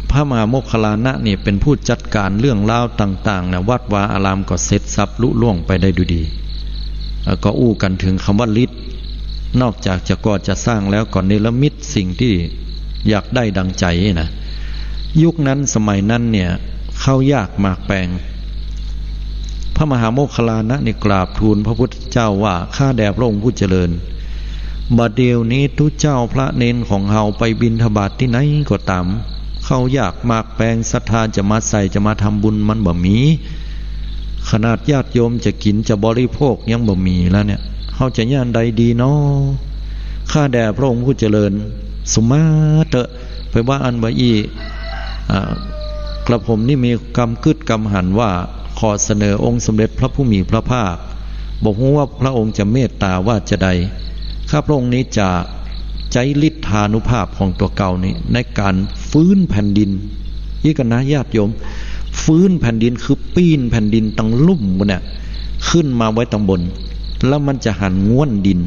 พระมหาโมคคัลลานะนี่เป๋นผู้จัดก๋านเรื่องราวต่างๆ นะ วัดวาอารามก็เสร็จสรรพลุล่วงไปได้ด้วยดี แล้วก็อู้กั๋นเถิงกำว่าฤทธิ์ นอกจากจะก่อจะสร้างแล้วก็เนรมิตสิ่งตี้อยากได้ดังใจ๋นะ ยุคนั้นสมัยนั้นเนี่ย ข้าวยากหมากแปง พระมหาโมคคัลลานะนี่กราบทูลพระพุทธเจ้าว่า ข้าแด่พระองค์ผู้เจริญ บ่าเดี่ยวนี้ตุ๊เจ้าพระเณรของเฮาไปบิณฑบาตตี้ไหนก็ต๋าม ข้าวยากหมากแปง ศรัทธาจะมาใส่ จะมาทำบุญมันบ่มี ขนาดญาติโยมจะกิ๋นจะบริโภคยังบ่มีแล้วเนี่ย เฮาจะเยียะอันใดดีน้อ ข้าแด่พระองค์ผู้เจริญ สุมาเต๊อะ ไปว่าอั้นว่าอี้ อ่า กระผมนี่มีกำกึ๊ดกำหันว่า ขอเสนอองค์สมเด็จพระผู้มีพระภาค บ่ฮู้ว่าพระองค์จะเมตต๋าว่าจาใด ข้าพระองค์นี้จะใจ๊ฤทธานุภาพของตั๋วเก่านี้ในก๋านฟื้นแผ่นดิน อี้กั๋นนะญาติโยม ฟื้นแผ่นดินคือปี้นแผ่นดินตังลุ่มปู๊นเนี่ย ขึ้นมาไว้ตังบน แล้วมันจะหันง้วนดิน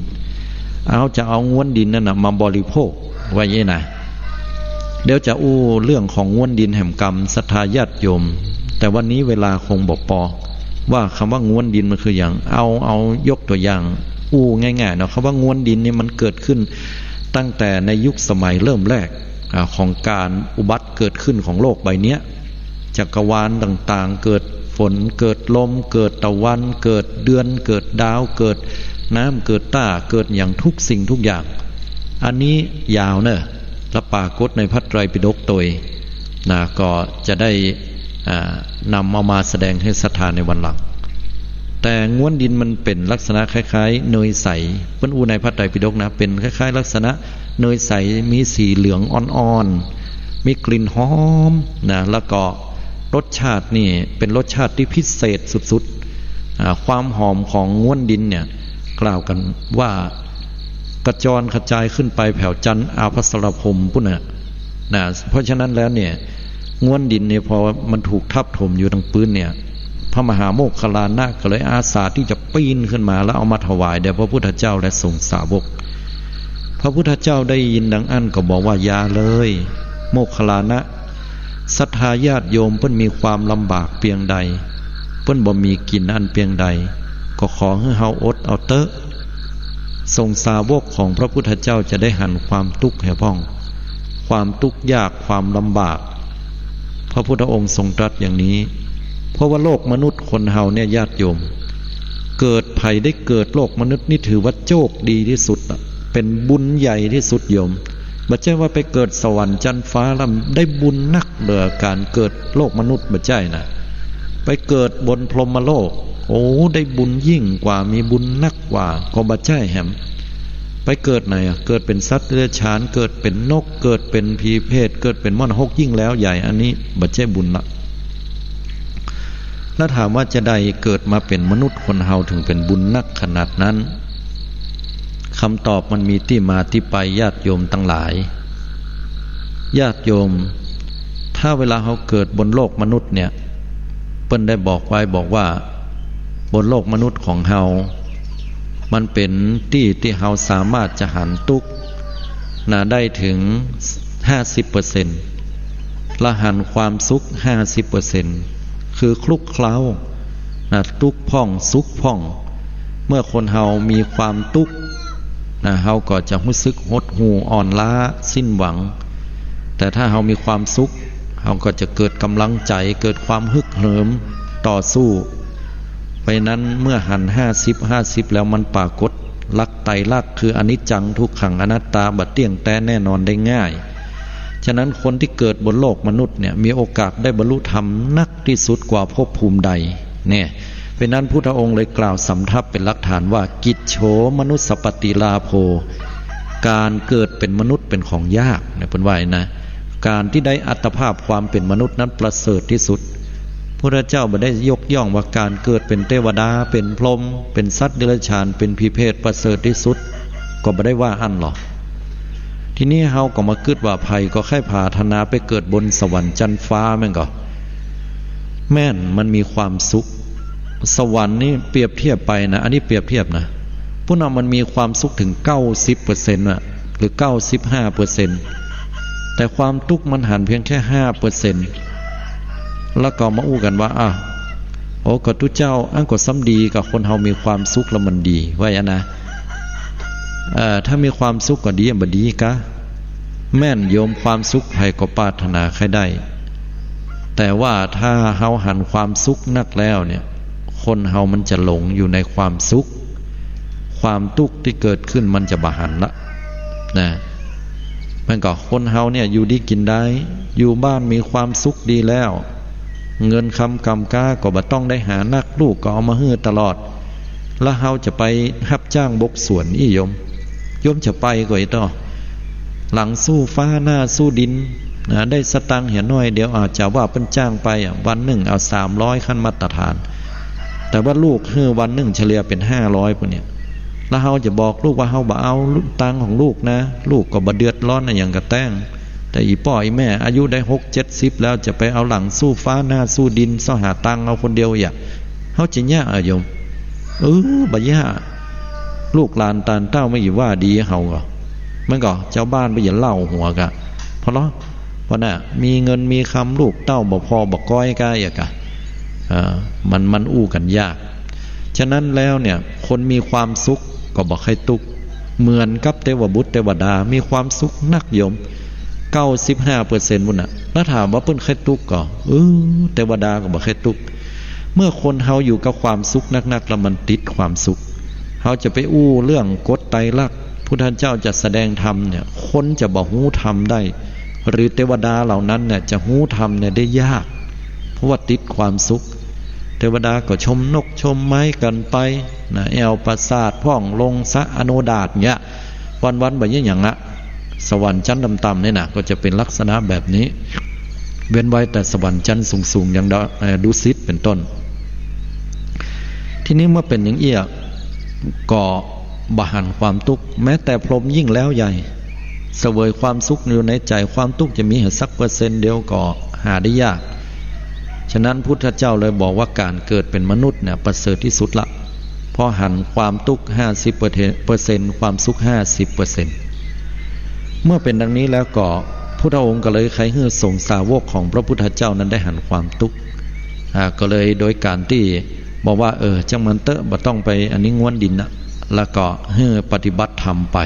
เฮาจะเอาง้วนดินนั้นนะมาบริโภค ว่าอี้นะ เดี๋ยวจะอู้เรื่องของง้วนดินแหมกำ ศรัทธาญาติโยม แต่วันนี้เวลาคงบ่ปอ ว่ากำว่าง้วนดินมันคือหยัง เอา เอายกตั๋วอย่างอู้ง่ายๆ เนาะ กำว่าง้วนดินนี่มันเกิดขึ้นตั้งแต่ในยุคสมัยเริ่มแรก อ่า ของก๋านอุบัติเกิดขึ้นของโลกใบเนี้ย จักรวาลต่างๆ เกิด ฝน เกิดลม เกิดตะวัน เกิดเดือน เกิดดาว เกิดน้ำ เกิดต้า เกิดหยังทุกสิ่งทุกอย่าง อันนี้ยาวเน่อ และปรากฏในพระไตรปิฎกโตย นะ ก็จะได้ อ่า นำเอามาแสดงหื้อศรัทธาในวันหลัง แต่ง้วนดินมันเป๋นลักษณะคล้ายๆ เนยใส เปิ้นอู้ในพระไตรปิฎกนะ เป๋นคล้ายๆ ลักษณะเนยใส มีสีเหลืองอ่อนๆ มีกลิ่นหอมนะ แล้วก็รสชาตินี่เป๋นรสชาติตี้พิเศษสุดๆ อ่า ความหอมของง้วนดินเนี่ย กล่าวกั๋นว่า กระจรกระจายขึ้นไปแผวจั๊นอาภัสรพรหมปู๊นน่ะ นะ เพราะฉะนั้นแล้วเนี่ย ง้วนดินเนี่ย พอมันถูกทับถมอยู่ตังปื๊นเนี่ย พระมหาโมคคัลลานะก็เลยอาสาตี้จะปีนขึ้นมา แล้วเอามาถวายแด่พระพุทธเจ้าและสงฆ์สาวก พระพุทธเจ้าได้ยินดังอั้นก็บอกว่า อย่าเลย โมคคัลลานะ ศรัทธาญาติโยมเปิ้นมีความลำบากเปียงใด เปิ้นบ่มีกิ๋นอันเปียงใด ก็ขอหื้อเฮาอดเอาเต๊อะ สงฆ์สาวกของพระพุทธเจ้าจะได้หันความตุ๊กข์แหพ่อง ความตุ๊กข์ยาก ความลำบาก พระพุทธองค์ทรงตรัสอย่างนี้ เพราะว่าโลกมนุษย์คนเฮาเนี่ยญาติโยม เกิด ใผได้เกิดโลกมนุษย์นี่ถือว่าโจคดีตี้สุดอะ เป๋นบุญใหญ่ตี้สุดโยม บ่ใจ้ว่าไปเกิดสวรรค์จั๊นฟ้าแล้วได้บุญนักเหลือก๋านเกิดโลกมนุษย์ บ่ใจ้นะ ไปเกิดบนพรหมโลก โอ้ ได้บุญยิ่งกว่า มีบุญนักกว่า ก็บ่ใจ้แหม ไปเกิดไหนอะ เกิดเป๋นสัตว์เดรัจฉาน เกิดเป๋นนก เกิดเป๋นผีเปรต เกิดเป๋นม่อนฮกยิ่งแล้วใหญ่ อันนี้บ่ใจ้บุญละ แล้วถามว่าจะใดเกิดมาเป๋นมนุษย์คนเฮาเถิงเป๋นบุญนักขนาดนั้น คำตอบมันมีตี้มาตี้ไปญาติโยมตังหลาย ญาติโยม ถ้าเวลาเฮาเกิดบนโลกมนุษย์เนี่ย เปิ้นได้บอกไว้บอกว่า บนโลกมนุษย์ของเฮา มันเป๋นตี้ตี้เฮาสามารถจะหันตุ๊กข์นะได้เถิงห้าสิบเปอร์เซ็นต์ และหันความสุขห้าสิบเปอร์เซ็นต์ คือคลุกเคล้านะ ตุ๊กข์พ่องสุขพ่อง เมื่อคนเฮามีความตุ๊กข์นะ เฮาก็จะฮู้สึกหดหู่อ่อนล้าสิ้นหวัง แต่ถ้าเฮามีความสุข เฮาก็จะเกิดก๋ำลังใจ๋ เกิดความฮึกเหิมต่อสู้ เพราะฉะนั้นเมื่อหันห้าสิบห้าสิบแล้วมันปรากฏหลักไตรลักษณ์คืออนิจจังทุกขังอนัตตา บ่เตี้ยงแต๊แน่นอนได้ง่าย ฉะนั้นคนตี้เกิดบนโลกมนุษย์เนี่ยมีโอกาสได้บรรลุธรรมนักตี้สุดกว่าภพภูมิใดเนี่ย เพราะฉะนั้นพุทธองค์เลยกล่าวสำทับเป๋นหลักฐานว่า กิจโฉมนุสสปฏิลาโภ ก๋านเกิดเป๋นมนุษย์เป๋นของยากเนี่ย เปิ้นว่านะ ก๋านตี้ได้อัตภาพความเป๋นมนุษย์นั้นประเสริฐตี้สุด พุทธเจ้าบ่ได้ยกย่องว่าก๋านเกิดเป๋นเตวดา เป๋นพรหม เป๋นสัตว์เดรัจฉาน เป๋นผีเปรตประเสริฐตี้สุด ก็บ่ได้ว่าอั้นหรอก ทีนี้เฮาก็มากึ๊ดว่า ใผก็ใค่ปรารถนาไปเกิดบนสวรรค์จั๊นฟ้าแม่นก่อ แม่น มันมีความสุข สวรรค์นี่เปรียบเทียบไปนะ อันนี้เปรียบเทียบนะ ปุ้นน่ะมันมีความสุขเถิงเก้าสิบเปอร์เซ็นต์อะ หรือเก้าสิบห้าเปอร์เซ็นต์ แต่ความตุ๊กข์มันหันเพียงแค่ห้าเปอร์เซ็นต์ แล้วก็มาอู้กั๋นว่า อ่ะ โอ้ ก็ตุ๊เจ้า อั้นก็ซ้ำดี ก็คนเฮามีความสุขแล้วมันดี ว่าอย่างนั้นนะ เอ่อ ถ้ามีความสุขก็ดี บ่ดีกา แม่นโยม ความสุขใผก็ปรารถนาใค่ได้ แต่ว่าถ้าเฮาหันความสุขนักแล้วเนี่ย คนเฮามันจะหลงอยู่ในความสุข ความตุ๊กข์ตี้เกิดขึ้นมันจะบ่หันละ นะ มันก็คนเฮาเนี่ยอยู่ดีกิ๋นได้ อยู่บ้านมีความสุขดีแล้ว เงินคำกำก๊าก็บ่ต้องได้หานัก ลูกก็เอามาหื้อตลอด แล้วเฮาจะไปฮับจ้างบกสวนอี้โยม โยมจะไปก่ออี้ต้อ หลังสู้ฟ้าหน้าสู้ดินนะ ได้สตางค์เหียน้อยเดียว อาจจะว่าเปิ้นจ้างไปอะ วันนึ่งเอาสามร้อยขั้นมาตรฐาน แต่ว่าลูกหื้อวันนึ่งเฉลี่ยเป๋นห้าร้อยปู๊นเนี่ย แล้วเฮาจะบอกลูกว่าเฮาบ่เอาตังค์ของลูกนะ ลูกก็บ่เดือดร้อนอะหยังกระแต๊ง แต่อี่ป้ออี่แม่อายุได้หกเจ็ดสิบแล้ว จะไปเอาหลังสู้ฟ้าหน้าสู้ดิน เซาะหาตังค์เอาคนเดียวอะ เฮาจะเยียะอะโยม เออ บ่เยียะ ลูกหลานตานเต้าไม่อี่ว่าดีเฮาก่อ มันก่อ เจ้าบ้านบ่อย่าเล่าหัวกะ เพราะ เพราะน่ะ มีเงินมีคำลูกเต้าบ่พอบ่ก้อยกะ เอียกะ เอ่อ มัน มันอู้กั๋นยาก ฉะนั้นแล้วเนี่ย คนมีความสุขก็บ่ใค่ตุ๊กข์ เหมือนกับเตวบุตรเตวดา มีความสุขนักโยม เก้าสิบห้าเปอร์เซ็นต์ปู๊นน่ะ แล้วถามว่าเปิ้นใค่ตุ๊กข์ก่อ เออ เตวดาก็บ่ใค่ตุ๊กข์ เมื่อคนเฮาอยู่กับความสุขนักๆ แล้วมันติดความสุข เฮาจะไปอู้เรื่องกฎไตรลักษณ์ พุทธเจ้าจะแสดงธรรมเนี่ย คนจะบ่ฮู้ธรรมได้ หรือเตวดาเหล่านั้นเนี่ยจะฮู้ธรรมเนี่ยได้ยาก เพราะว่าติดความสุข เตวดาก็ชมนกชมไม้กั๋นไปนะ แอ่วปราสาทพ่อง ลงสระอโนดาตเนี่ย วันๆ บ่เยียะหยังอะ สวรรค์ชั้นต่ำๆ เนี่ยนะ ก็จะเป๋นลักษณะแบบนี้ เว้นไว้แต่สวรรค์ชั้นสูงๆ อย่างดา- เอ่อ ดุสิตเป๋นต้น ทีนี้เมื่อเป๋นอย่างอี้อะ ก็บ่หันความตุ๊กข์ แม้แต่พรหมยิ่งแล้วใหญ่ เสวยความสุขอยู่ในใจ๋ ความตุ๊กข์จะมีหื้อสักเปอร์เซ็นต์เดียวก็หาได้ยาก ฉะนั้นพุทธเจ้าเลยบอกว่าก๋านเกิดเป๋นมนุษย์เนี่ยประเสริฐที่สุดละ เพราะหันความตุ๊กข์ห้าสิบเปอร์เซ็นต์ เปอร์เซ็นต์ ความสุขห้าสิบเปอร์เซ็นต์ เมื่อเป๋นดังนี้แล้วก็ พุทธองค์ก็เลยใค่หื้อสงฆ์สาวกของพระพุทธเจ้านั้นได้หันความตุ๊กข์ อ่า ก็เลยโดยก๋านตี้บอกว่า เออ จ้างมันเต๊อะ บ่ต้องไปอันนี้ง้วนดินนะ แล้วก็หื้อปฏิบัติธรรมไป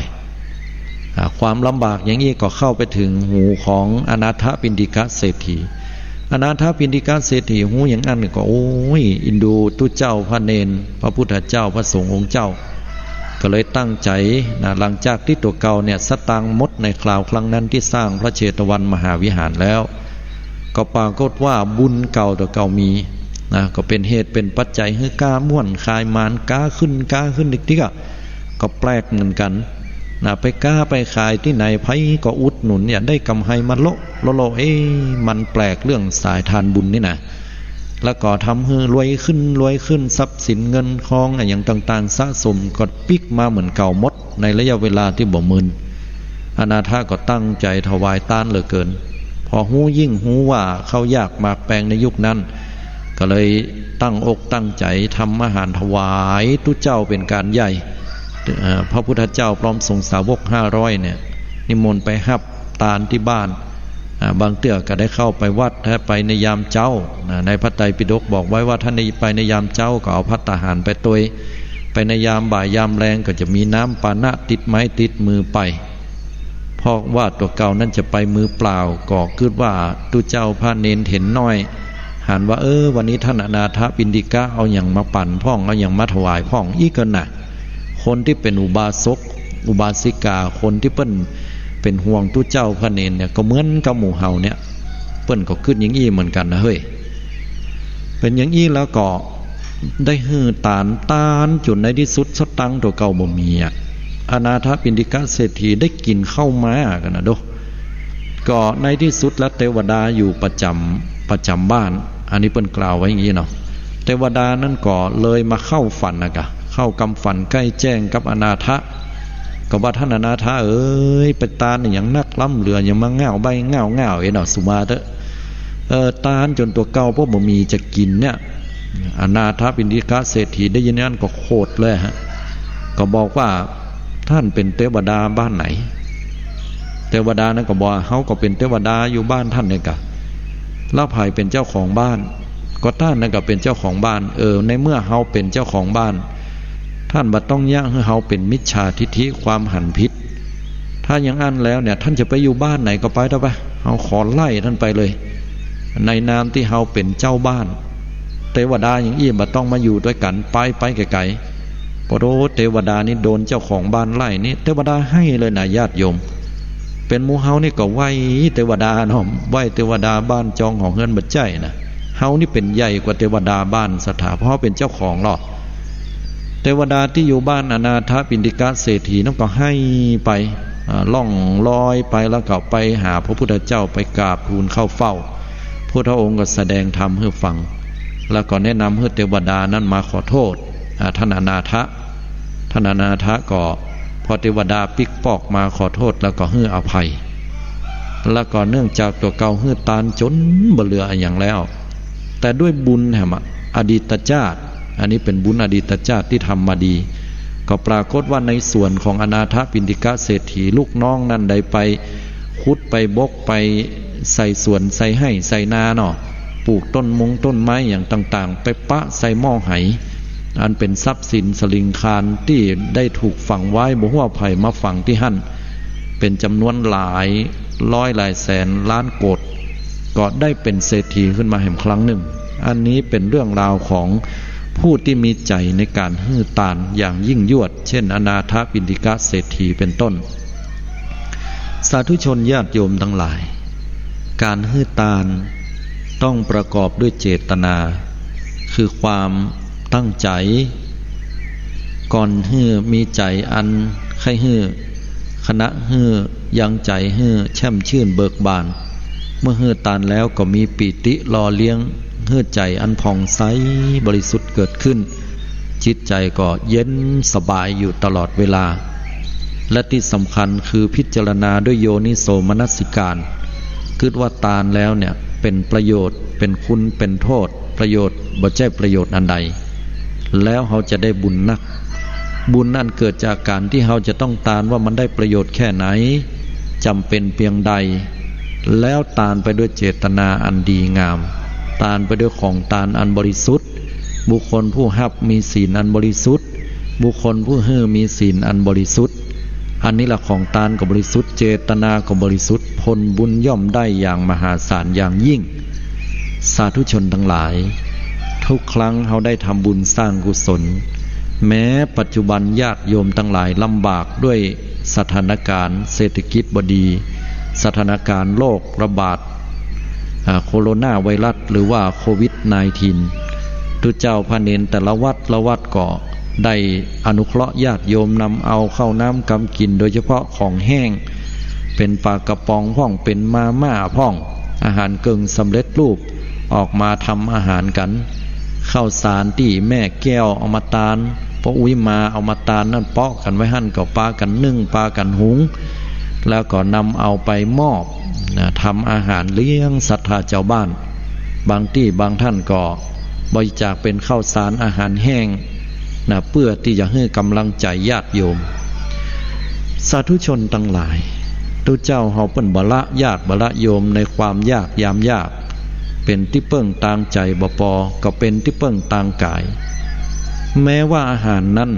อ่า ความลำบากอย่างอี้ก็เข้าไปถึงหูของอนาถปิณฑิกเศรษฐี อนาถปิณฑิกเศรษฐีฮู้อย่างอั้นก็ โอ้ย เอ็นดูตุ๊เจ้าพระเณร พระพุทธเจ้า พระสงฆ์องค์เจ้า ก็เลยตั้งใจ๋นะ หลังจากตี้ตั๋วเก่าเนี่ยสตางค์หมดในคราวครั้งนั้นตี้สร้างพระเชตวันมหาวิหารแล้ว ก็ปรากฏว่าบุญเก่าตั๋วเก่ามีนะ ก็เป๋นเหตุเป๋นปัจจัยหื้อก๊าม่วนขายหมาน ก๊าขึ้น ก๊าขึ้นติ๊กๆ อะ ก็แปลกเหมือนกั๋นนะ ไปก๊าไปขายตี้ไหน ใผก็อุดหนุนเนี่ย ได้กำไรมาโละโละโละ เอ๊ะ มันแปลกเรื่องสายทานบุญนี่นะ แล้วก็ทำหื้อรวยขึ้น รวยขึ้น ทรัพย์สินเงินทองอะหยังต่างๆ สะสมก็ปิ๊กมาเหมือนเก่าหมด ในระยะเวลาตี้บ่เมิน อนาถก็ตั้งใจ๋ถวายตานเหลือเกิน พอฮู้ยิ่งฮู้ว่าข้าวยากหมากแพงในยุคนั้น ก็เลยตั้งอกตั้งใจ๋ทำอาหารถวายตุ๊เจ้าเป๋นก๋านใหญ่ เอ่อ พระพุทธเจ้าพร้อมสงฆ์สาวกห้าร้อยเนี่ย นิมนต์ไปฮับตานตี้บ้าน อ่า บางเตื้อก็ได้เข้าไปวัด ถ้าไปในยามเจ๊า นะ ในพระไตรปิฎกบอกไว้ว่า ถ้าใน ไปในยามเจ๊าก็เอาภัตตาหารไปตวย ไปในยามบ่ายยามแลงก็จะมีน้ำปานะติดไม้ติดมือไป เพราะว่าตั๋วเก่านั้นจะไปมือเปล่า ก็กึ๊ดว่าตุ๊เจ้าพระเณรเห็นน้อย หันว่า เออ วันนี้ท่านอนาถปิณฑิกะเอาหยังมาปั๋นพ่อง เอาหยังมาถวายพ่อง อี้เกินน่ะ คนตี้เป๋นอุบาสก อุบาสิกา คนตี้เปิ้นเป๋นห่วงตุ๊เจ้าพระเณรเนี่ย ก็เหมือนกับหมู่เฮาเนี่ย เปิ้นก็กึ๊ดอย่างอี้เหมือนกั๋นนะเฮ้ย เป๋นอย่างอี้แล้วก็ได้หื้อตาน ตานจ๋นในตี้สุดสตางค์ตั๋วเก่าบ่มีอะ อนาถปิณฑิกเศรษฐีได้กิ๋นข้าวม้ากั๋นนะโด ก็ในตี้สุดแล้วเตวดาอยู่ประจ๋ำ ประจ๋ำบ้าน อันนี้เปิ้นกล่าวไว้อย่างอี้เนาะ เตวดานั้นก็เลยมาเข้าฝันนะกะ เข้ากำฝันใกล้แจ้งกับอนาถ ก็ว่า ท่านอนาถเอ๋ย ไปตานอะหยังนักล้ำเหลือ หยังมาง่าวใบ้ง่าวง่าว เอ๋เนาะ สุมาเต๊อะ เออ ตานจ๋นตั๋วเก่าป้อบ่มีจะกิ๋นเนี่ย อนาถปิณฑิกเศรษฐีได้ยินอย่างนั้นก็โขดเลยฮะ ก็บอกว่า ท่านเป๋นเตวดาบ้านไหน เตวดานั้นก็บอกว่า เฮาก็เป๋นเตวดาอยู่บ้านท่านเนี่ยกะ แล้วใผเป๋นเจ้าของบ้าน ก็ต้านนั่นก็เป๋นเจ้าของบ้าน เออ ในเมื่อเฮาเป๋นเจ้าของบ้าน ท่านบ่ต้องเยียะหื้อเฮาเป๋นมิจฉาทิฏฐิ ความหันผิด ถ้าอย่างอั้นแล้วเนี่ย ท่านจะไปอยู่บ้านไหนก็ไปเถอะไป เฮาขอไล่ท่านไปเลย ในนามตี้เฮาเป๋นเจ้าบ้าน เตวดาอย่างอี้บ่ต้องมาอยู่ตวยกั๋น ไป ไปไก๋ๆ ปะโธ่ เตวดานี่โดนเจ้าของบ้านไล่นี่ เตวดาไห้เลยนะญาติโยม เป๋นหมู่เฮานี่ก็ไหว้เตวดาเนาะ ไหว้เตวดาบ้านจองหอเฮือนบ่ใจ้นะ เฮานี่เป๋นใหญ่กว่าเตวดาบ้านศรัทธา เพราะเฮาเป๋นเจ้าของลอ เตวดาตี้อยู่บ้านอนาถปิณฑิกเศรษฐีนั้นก็ไห้ไป อ่า ล่องลอยไป แล้วก็ไปหาพระพุทธเจ้า ไปกราบทูลเข้าเฝ้า พุทธองค์ก็แสดงธรรมหื้อฟัง แล้วก็แนะนำหื้อเตวดานั้นมาขอโทษ อ่า ท่านอนาถ ท่านอนาถก็ พอเตวดาปิ๊กปอกมาขอโทษแล้วก็หื้ออภัย แล้วก็เนื่องจากตั๋วเก่าหื้อตานจ๋นบ่เหลืออะหยังแล้ว แต่ด้วยบุญแหมอะ อดีตจาติ อันนี้เป๋นบุญอดีตจาติตี้ทำมาดี ก็ปรากฏว่าในสวนของอนาถปิณฑิกเศรษฐี ลูกน้องนั้นได้ไปขุดไปบกไปใส่สวนใส่ไฮ่ใส่นาเนาะ ปลูกต้นมงต้นไม้อย่างต่างๆ ไปปะใส่หม้อไห อันเป๋นทรัพย์สินสลิงคารตี้ได้ถูกฝังไว้ บ่ฮู้ว่าใผมาฝังตี้หั้น เป๋นจ๋ำนวนหลายร้อยหลายแสนล้านโกด ก็ได้เป๋นเศรษฐีขึ้นมาแหมครั้งนึ่ง อันนี้เป๋นเรื่องราวของผู้ตี้มีใจ๋ในก๋านหื้อตานอย่างยิ่งยวด เช่น อนาถปิณฑิกะเศรษฐีเป๋นต้น สาธุชนญาติโยมตังหลาย ก๋านหื้อตานต้องประกอบด้วยเจตนา คือความตั้งใจ๋ ก่อนหื้อมีใจ๋อันใค่หื้อ ขณะหื้อยังใจ๋หื้อแช่มชื่นเบิกบาน เมื่อหื้อตานแล้วก็มีปีติหล่อเลี้ยงหื้อใจ๋อันผ่องใสบริสุทธิ์เกิดขึ้น จิตใจ๋ก็เย็นสบายอยู่ตลอดเวลา และตี้สำคัญคือพิจารณาด้วยโยนิโสมนสิการ กึ๊ดว่าตานแล้วเนี่ยเป๋นประโยชน์ เป๋นคุณ เป๋นโต้ษ ประโยชน์ บ่ใจ้ประโยชน์อันใด แล้วเฮาจะได้บุญนัก บุญอันเกิดจากก๋านตี้เฮาจะต้องตานว่ามันได้ประโยชน์แค่ไหน จ๋ำเป๋นเปียงใด แล้วตานไปด้วยเจตนาอันดีงาม ตานไปด้วยของตานอันบริสุทธิ์ บุคคลผู้ฮับมีศีลอันบริสุทธิ์ บุคคลผู้หื้อมีศีลอันบริสุทธิ์ อันนี้ละของตานก็บริสุทธิ์ เจตนาก็บริสุทธิ์ ผลบุญย่อมได้อย่างมหาศาลอย่างยิ่ง สาธุชนตังหลาย ทุกครั้งเฮาได้ทำบุญสร้างกุศล แม้ปัจจุบันญาติโยมตังหลายลำบากด้วยสถานการณ์เศรษฐกิจบ่ดี สถานการณ์โรคระบาด อ่า โคโรนาไวรัส หรือว่าโควิดไนน์ทีน ตุ๊เจ้าพระเณรแต่ละวัดละวัดก็ได้อนุเคราะห์ญาติโยมนำเอาข้าวน้ำกำกิ๋น โดยเฉพาะของแห้ง เป๋นปลากระป๋องพ่อง เป๋นมาม่าพ่อง อาหารเกิ่งสำเร็จรูป ออกมาทำอาหารกั๋น ข้าวสารตี้แม่แก้วเอามาตาน ป้ออุ๊ยมาเอามาตานนั่น เปาะกั๋นไว้หั้น ก็ปากั๋นนึ่ง ปากั๋นหุง แล้วก็นำเอาไปมอบ นะ ทำอาหารเลี้ยงศรัทธาจาวบ้าน บางตี้บางท่านก็บริจาคเป๋นข้าวสารอาหารแห้ง นะ เปื้อตี้จะหื้อกำลังใจ๋ญาติโยม สาธุชนตังหลาย ตุ๊เจ้าเฮาเปิ้นบ่ละญาติบ่ละโยมในความยากยามยาก เป๋นตี้เปิ้งตางใจ๋บ่ปอ ก็เป๋นตี้เปิ้งตางก๋าย แม้ว่าอาหารนั้น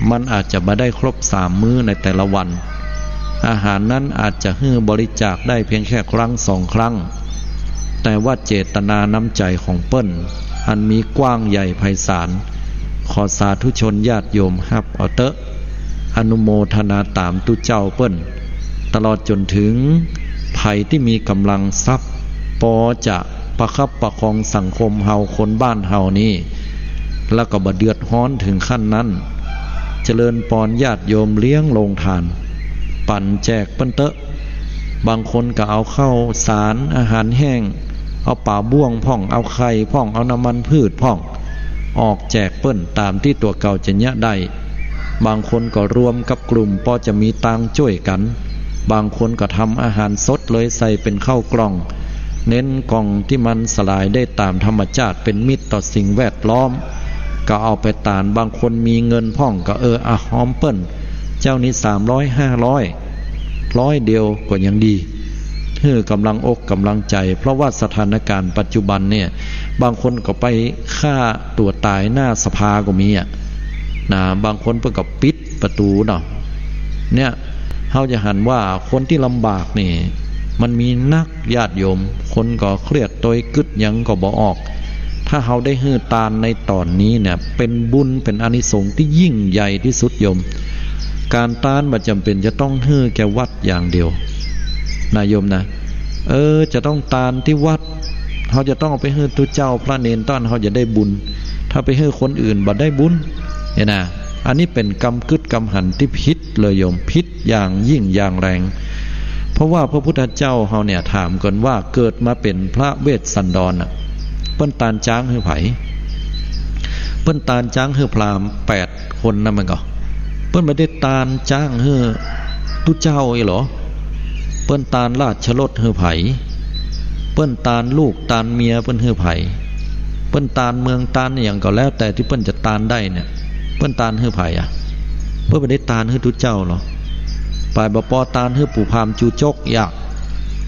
มันอาจจะบ่ได้ครบสามมื้อในแต่ละวัน อาหารนั้นอาจจะหื้อบริจาคได้เพียงแค่ครั้งสองครั้ง แต่ว่าเจตนาน้ำใจ๋ของเปิ้นอันมีกว้างใหญ่ไพศาล ขอสาธุชนญาติโยมฮับเอาเต๊อะ อนุโมทนาต๋ามตุ๊เจ้าเปิ้น ตลอดจ๋นเถิงใผตี้มีก๋ำลังทรัพย์ ปอจะประคับประคองสังคมเฮาคนบ้านเฮานี้ แล้วก็บ่เดือดฮ้อนเถิงขั้นนั้น เจริญปอนญาติโยมเลี้ยงโฮงตาน ปั๋นแจกเปิ้นเต๊อะ บางคนก็เอาข้าวสารอาหารแห้ง เอาป๋าบ้วงพ่อง เอาไข่พ่อง เอาน้ำมันพืชพ่อง ออกแจกเปิ้นต๋ามตี้ตั๋วเก่าจะเยียะได้ บางคนก็รวมกับกลุ่มปอจะมีตางจ้วยกั๋น บางคนก็ทำอาหารสดเลยใส่เป๋นข้าวกล่อง เน้นกล่องตี้มันสลายได้ต๋ามธรรมจาติ เป๋นมิตรต่อสิ่งแวดล้อม ก็เอาไปตาน บางคนมีเงินพ่องก็เออ อะ หอมเปิ้น เจ้านี้สามร้อย ห้าร้อย ร้อยเดียวก็ยังดี หื้อกำลังอกกำลังใจ๋ เพราะว่าสถานการณ์ปัจจุบันเนี่ย บางคนก็ไปฆ่าตั๋วต๋ายหน้าสภาก็มีอะ นะ บางคนเปิ้นก็ปิดประตู๋เนาะ เนี่ย เฮาจะหันว่าคนตี้ลำบากนี่ มันมีนักญาติโยม คนก็เครียดตวย กึ๊ดหยังก็บ่ออก ถ้าเฮาได้หื้อตานในต๋อนนี้เนี่ย เป๋นบุญ เป๋นอานิสงส์ตี้ยิ่งใหญ่ตี้สุดโยม ก๋านตานบ่จ๋ำเป๋นจะต้องหื้อแก่วัดอย่างเดียว นะโยมนะ เออ จะต้องตานตี้วัด เฮาจะต้องเอาไปหื้อตุ๊เจ้าพระเณรต้อน เฮาจะได้บุญ ถ้าไปหื้อคนอื่นบ่ได้บุญ เนี่ยนะ อันนี้เป๋นกำกึ๊ดกำหันตี้ผิดเลยโยม ผิดอย่างยิ่งอย่างแรง เพราะว่าพระพุทธเจ้าเฮาเนี่ยถามกั๋นว่าเกิดมาเป๋นพระเวสสันดรน่ะ เปิ้นตานจ๊างหื้อใผ เปิ้นตานจ๊างหื้อพราหมณ์แปดคนนั้นมันก็ เปิ้นบ่ได้ตานจ๊างหื้อตุ๊เจ้าอี้หรอ เปิ้นตานราชรถหื้อใผ เปิ้นตานลูกตานเมียเปิ้นหื้อใผ เปิ้นตานเมืองตานอะหยังก็แล้วแต่ตี้เปิ้นจะตานได้เนี่ย เปิ้นตานหื้อใผอะ เปิ้นบ่ได้ตานหื้อตุ๊เจ้าหรอ ป๋ายบ่ปอตานหื้อปู่พราหมณ์จูจกยะ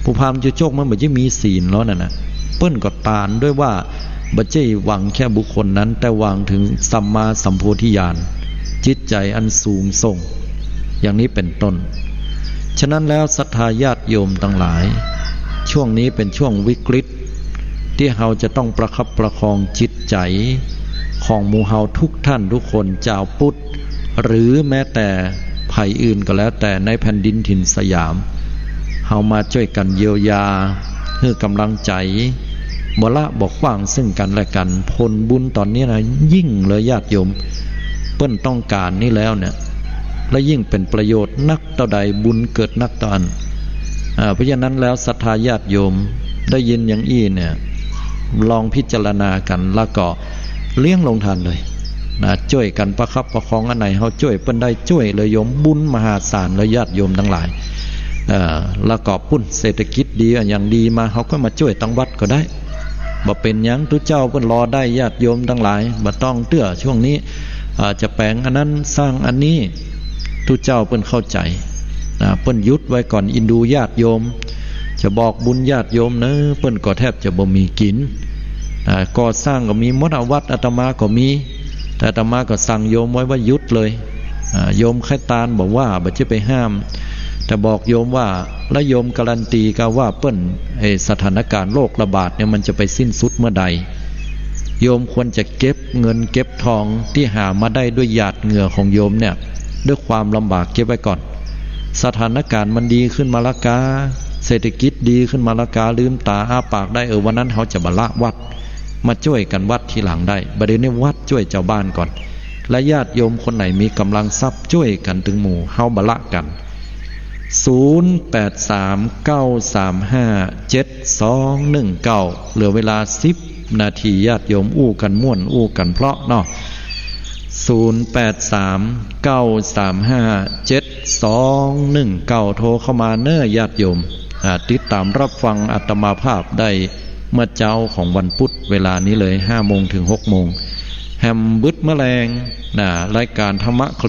ปู่พราหมณ์จูจกมันบ่ใจ้มีศีลหรอนั่นน่ะ เปิ้นก็ตานด้วยว่าบ่ใจ้หวังแค่บุคคลนั้น แต่หวังเถิงสัมมาสัมโพธิญาณ จิตใจ๋อันสูงส่ง อย่างนี้เป๋นต้น ฉะนั้นแล้วศรัทธาญาติโยมตังหลาย ช่วงนี้เป๋นช่วงวิกฤต ตี้เฮาจะต้องประคับประคองจิตใจ๋ของหมู่เฮาทุกท่านทุกคน จาวพุทธ หรือแม้แต่ใผอื่นก็แล้วแต่ในแผ่นดินถิ่นสยาม เฮามาจ้วยกั๋นเยียวยา หื้อก๋ำลังใจ๋ บ่ละบ่ขว้างซึ่งกั๋นและกั๋น ผลบุญต๋อนนี้นะ ยิ่งเลยญาติโยม เปิ้นต้องก๋านนี้แล้วเนี่ย และยิ่งเป๋นประโยชน์นักเต้าใด บุญเกิดนักเต้าอั้น อ่า เพราะฉะนั้นแล้วศรัทธาญาติโยมได้ยินอย่างอี้เนี่ย ลองพิจารณากั๋น แล้วก็เลี้ยงโฮงทานเลยนะ จ้วยกั๋นประคับประคอง อันไหนเฮาจ้วยเปิ้นได้จ้วยเลยโยม บุญมหาศาลเลยญาติโยมตังหลาย เอ่อ แล้วก็ปุ้นเศรษฐกิจดีอะ อย่างดีมา เฮาก็มาจ้วยตังวัดก็ได้ บ่เป๋นหยัง ตุ๊เจ้าเปิ้นรอได้ญาติโยมตังหลาย บ่ต้องเตื้อ ช่วงนี้ อ่า จะแป๋งอันนั้น สร้างอันนี้ ตุ๊เจ้าเปิ้นเข้าใจ๋ นะ เปิ้นหยุดไว้ก่อน อินดูญาติโยม จะบอกบุญญาติโยมเนาะ เปิ้นก็แทบจะบ่มีกิ๋น อ่า ก่อสร้างก็มีหมดอะ วัดอาตมาก็มี แต่อาตมาก็สั่งโยมไว้ว่าหยุดเลย อ่า โยมใค่ตานบ่ว่า บ่ใจ้ไปห้าม แต่บอกโยมว่า แล้วโยมการันตีกาว่าเปิ้น ไอ้สถานการณ์โรคระบาดเนี่ยมันจะไปสิ้นสุดเมื่อใด โยมควรจะเก็บเงินเก็บทองตี้หามาได้ด้วยหยาดเหงื่อของโยมเนี่ย ด้วยความลำบากเก็บไว้ก่อน สถานการณ์มันดีขึ้นมาละกา เศรษฐกิจดีขึ้นมาละกา ลืมต๋าอ้าปากได้ เออ วันนั้นเฮาจะบ่ละวัด มาจ้วยกั๋นวัดทีหลังได้ บ่าเดี่ยวนี้วัดจ้วยจาวบ้านก่อน และญาติโยมคนไหนมีก๋ำลังทรัพย์จ้วยกั๋นตึงหมู่ เฮาบ่ละกั๋น ศูนย์แปดสามเก้าสามห้าเจ็ดสองหนึ่งเก้า เหลือเวลาสิบนาที ญาติโยมอู้กั๋นม่วนอู้กั๋นเพราะเนาะ ศูนย์แปดสามเก้าสามห้าเจ็ดสองหนึ่งเก้า โทรเข้ามาเน้อญาติโยม อ่า ติดต๋ามรับฟังอาตมาภาพได้เมื่อเจ๊าของวันพุธเวลานี้เลย ห้าโมงถึงหกโมง แหมบึดเมื่อแลงนะ รายการธรรมะเคล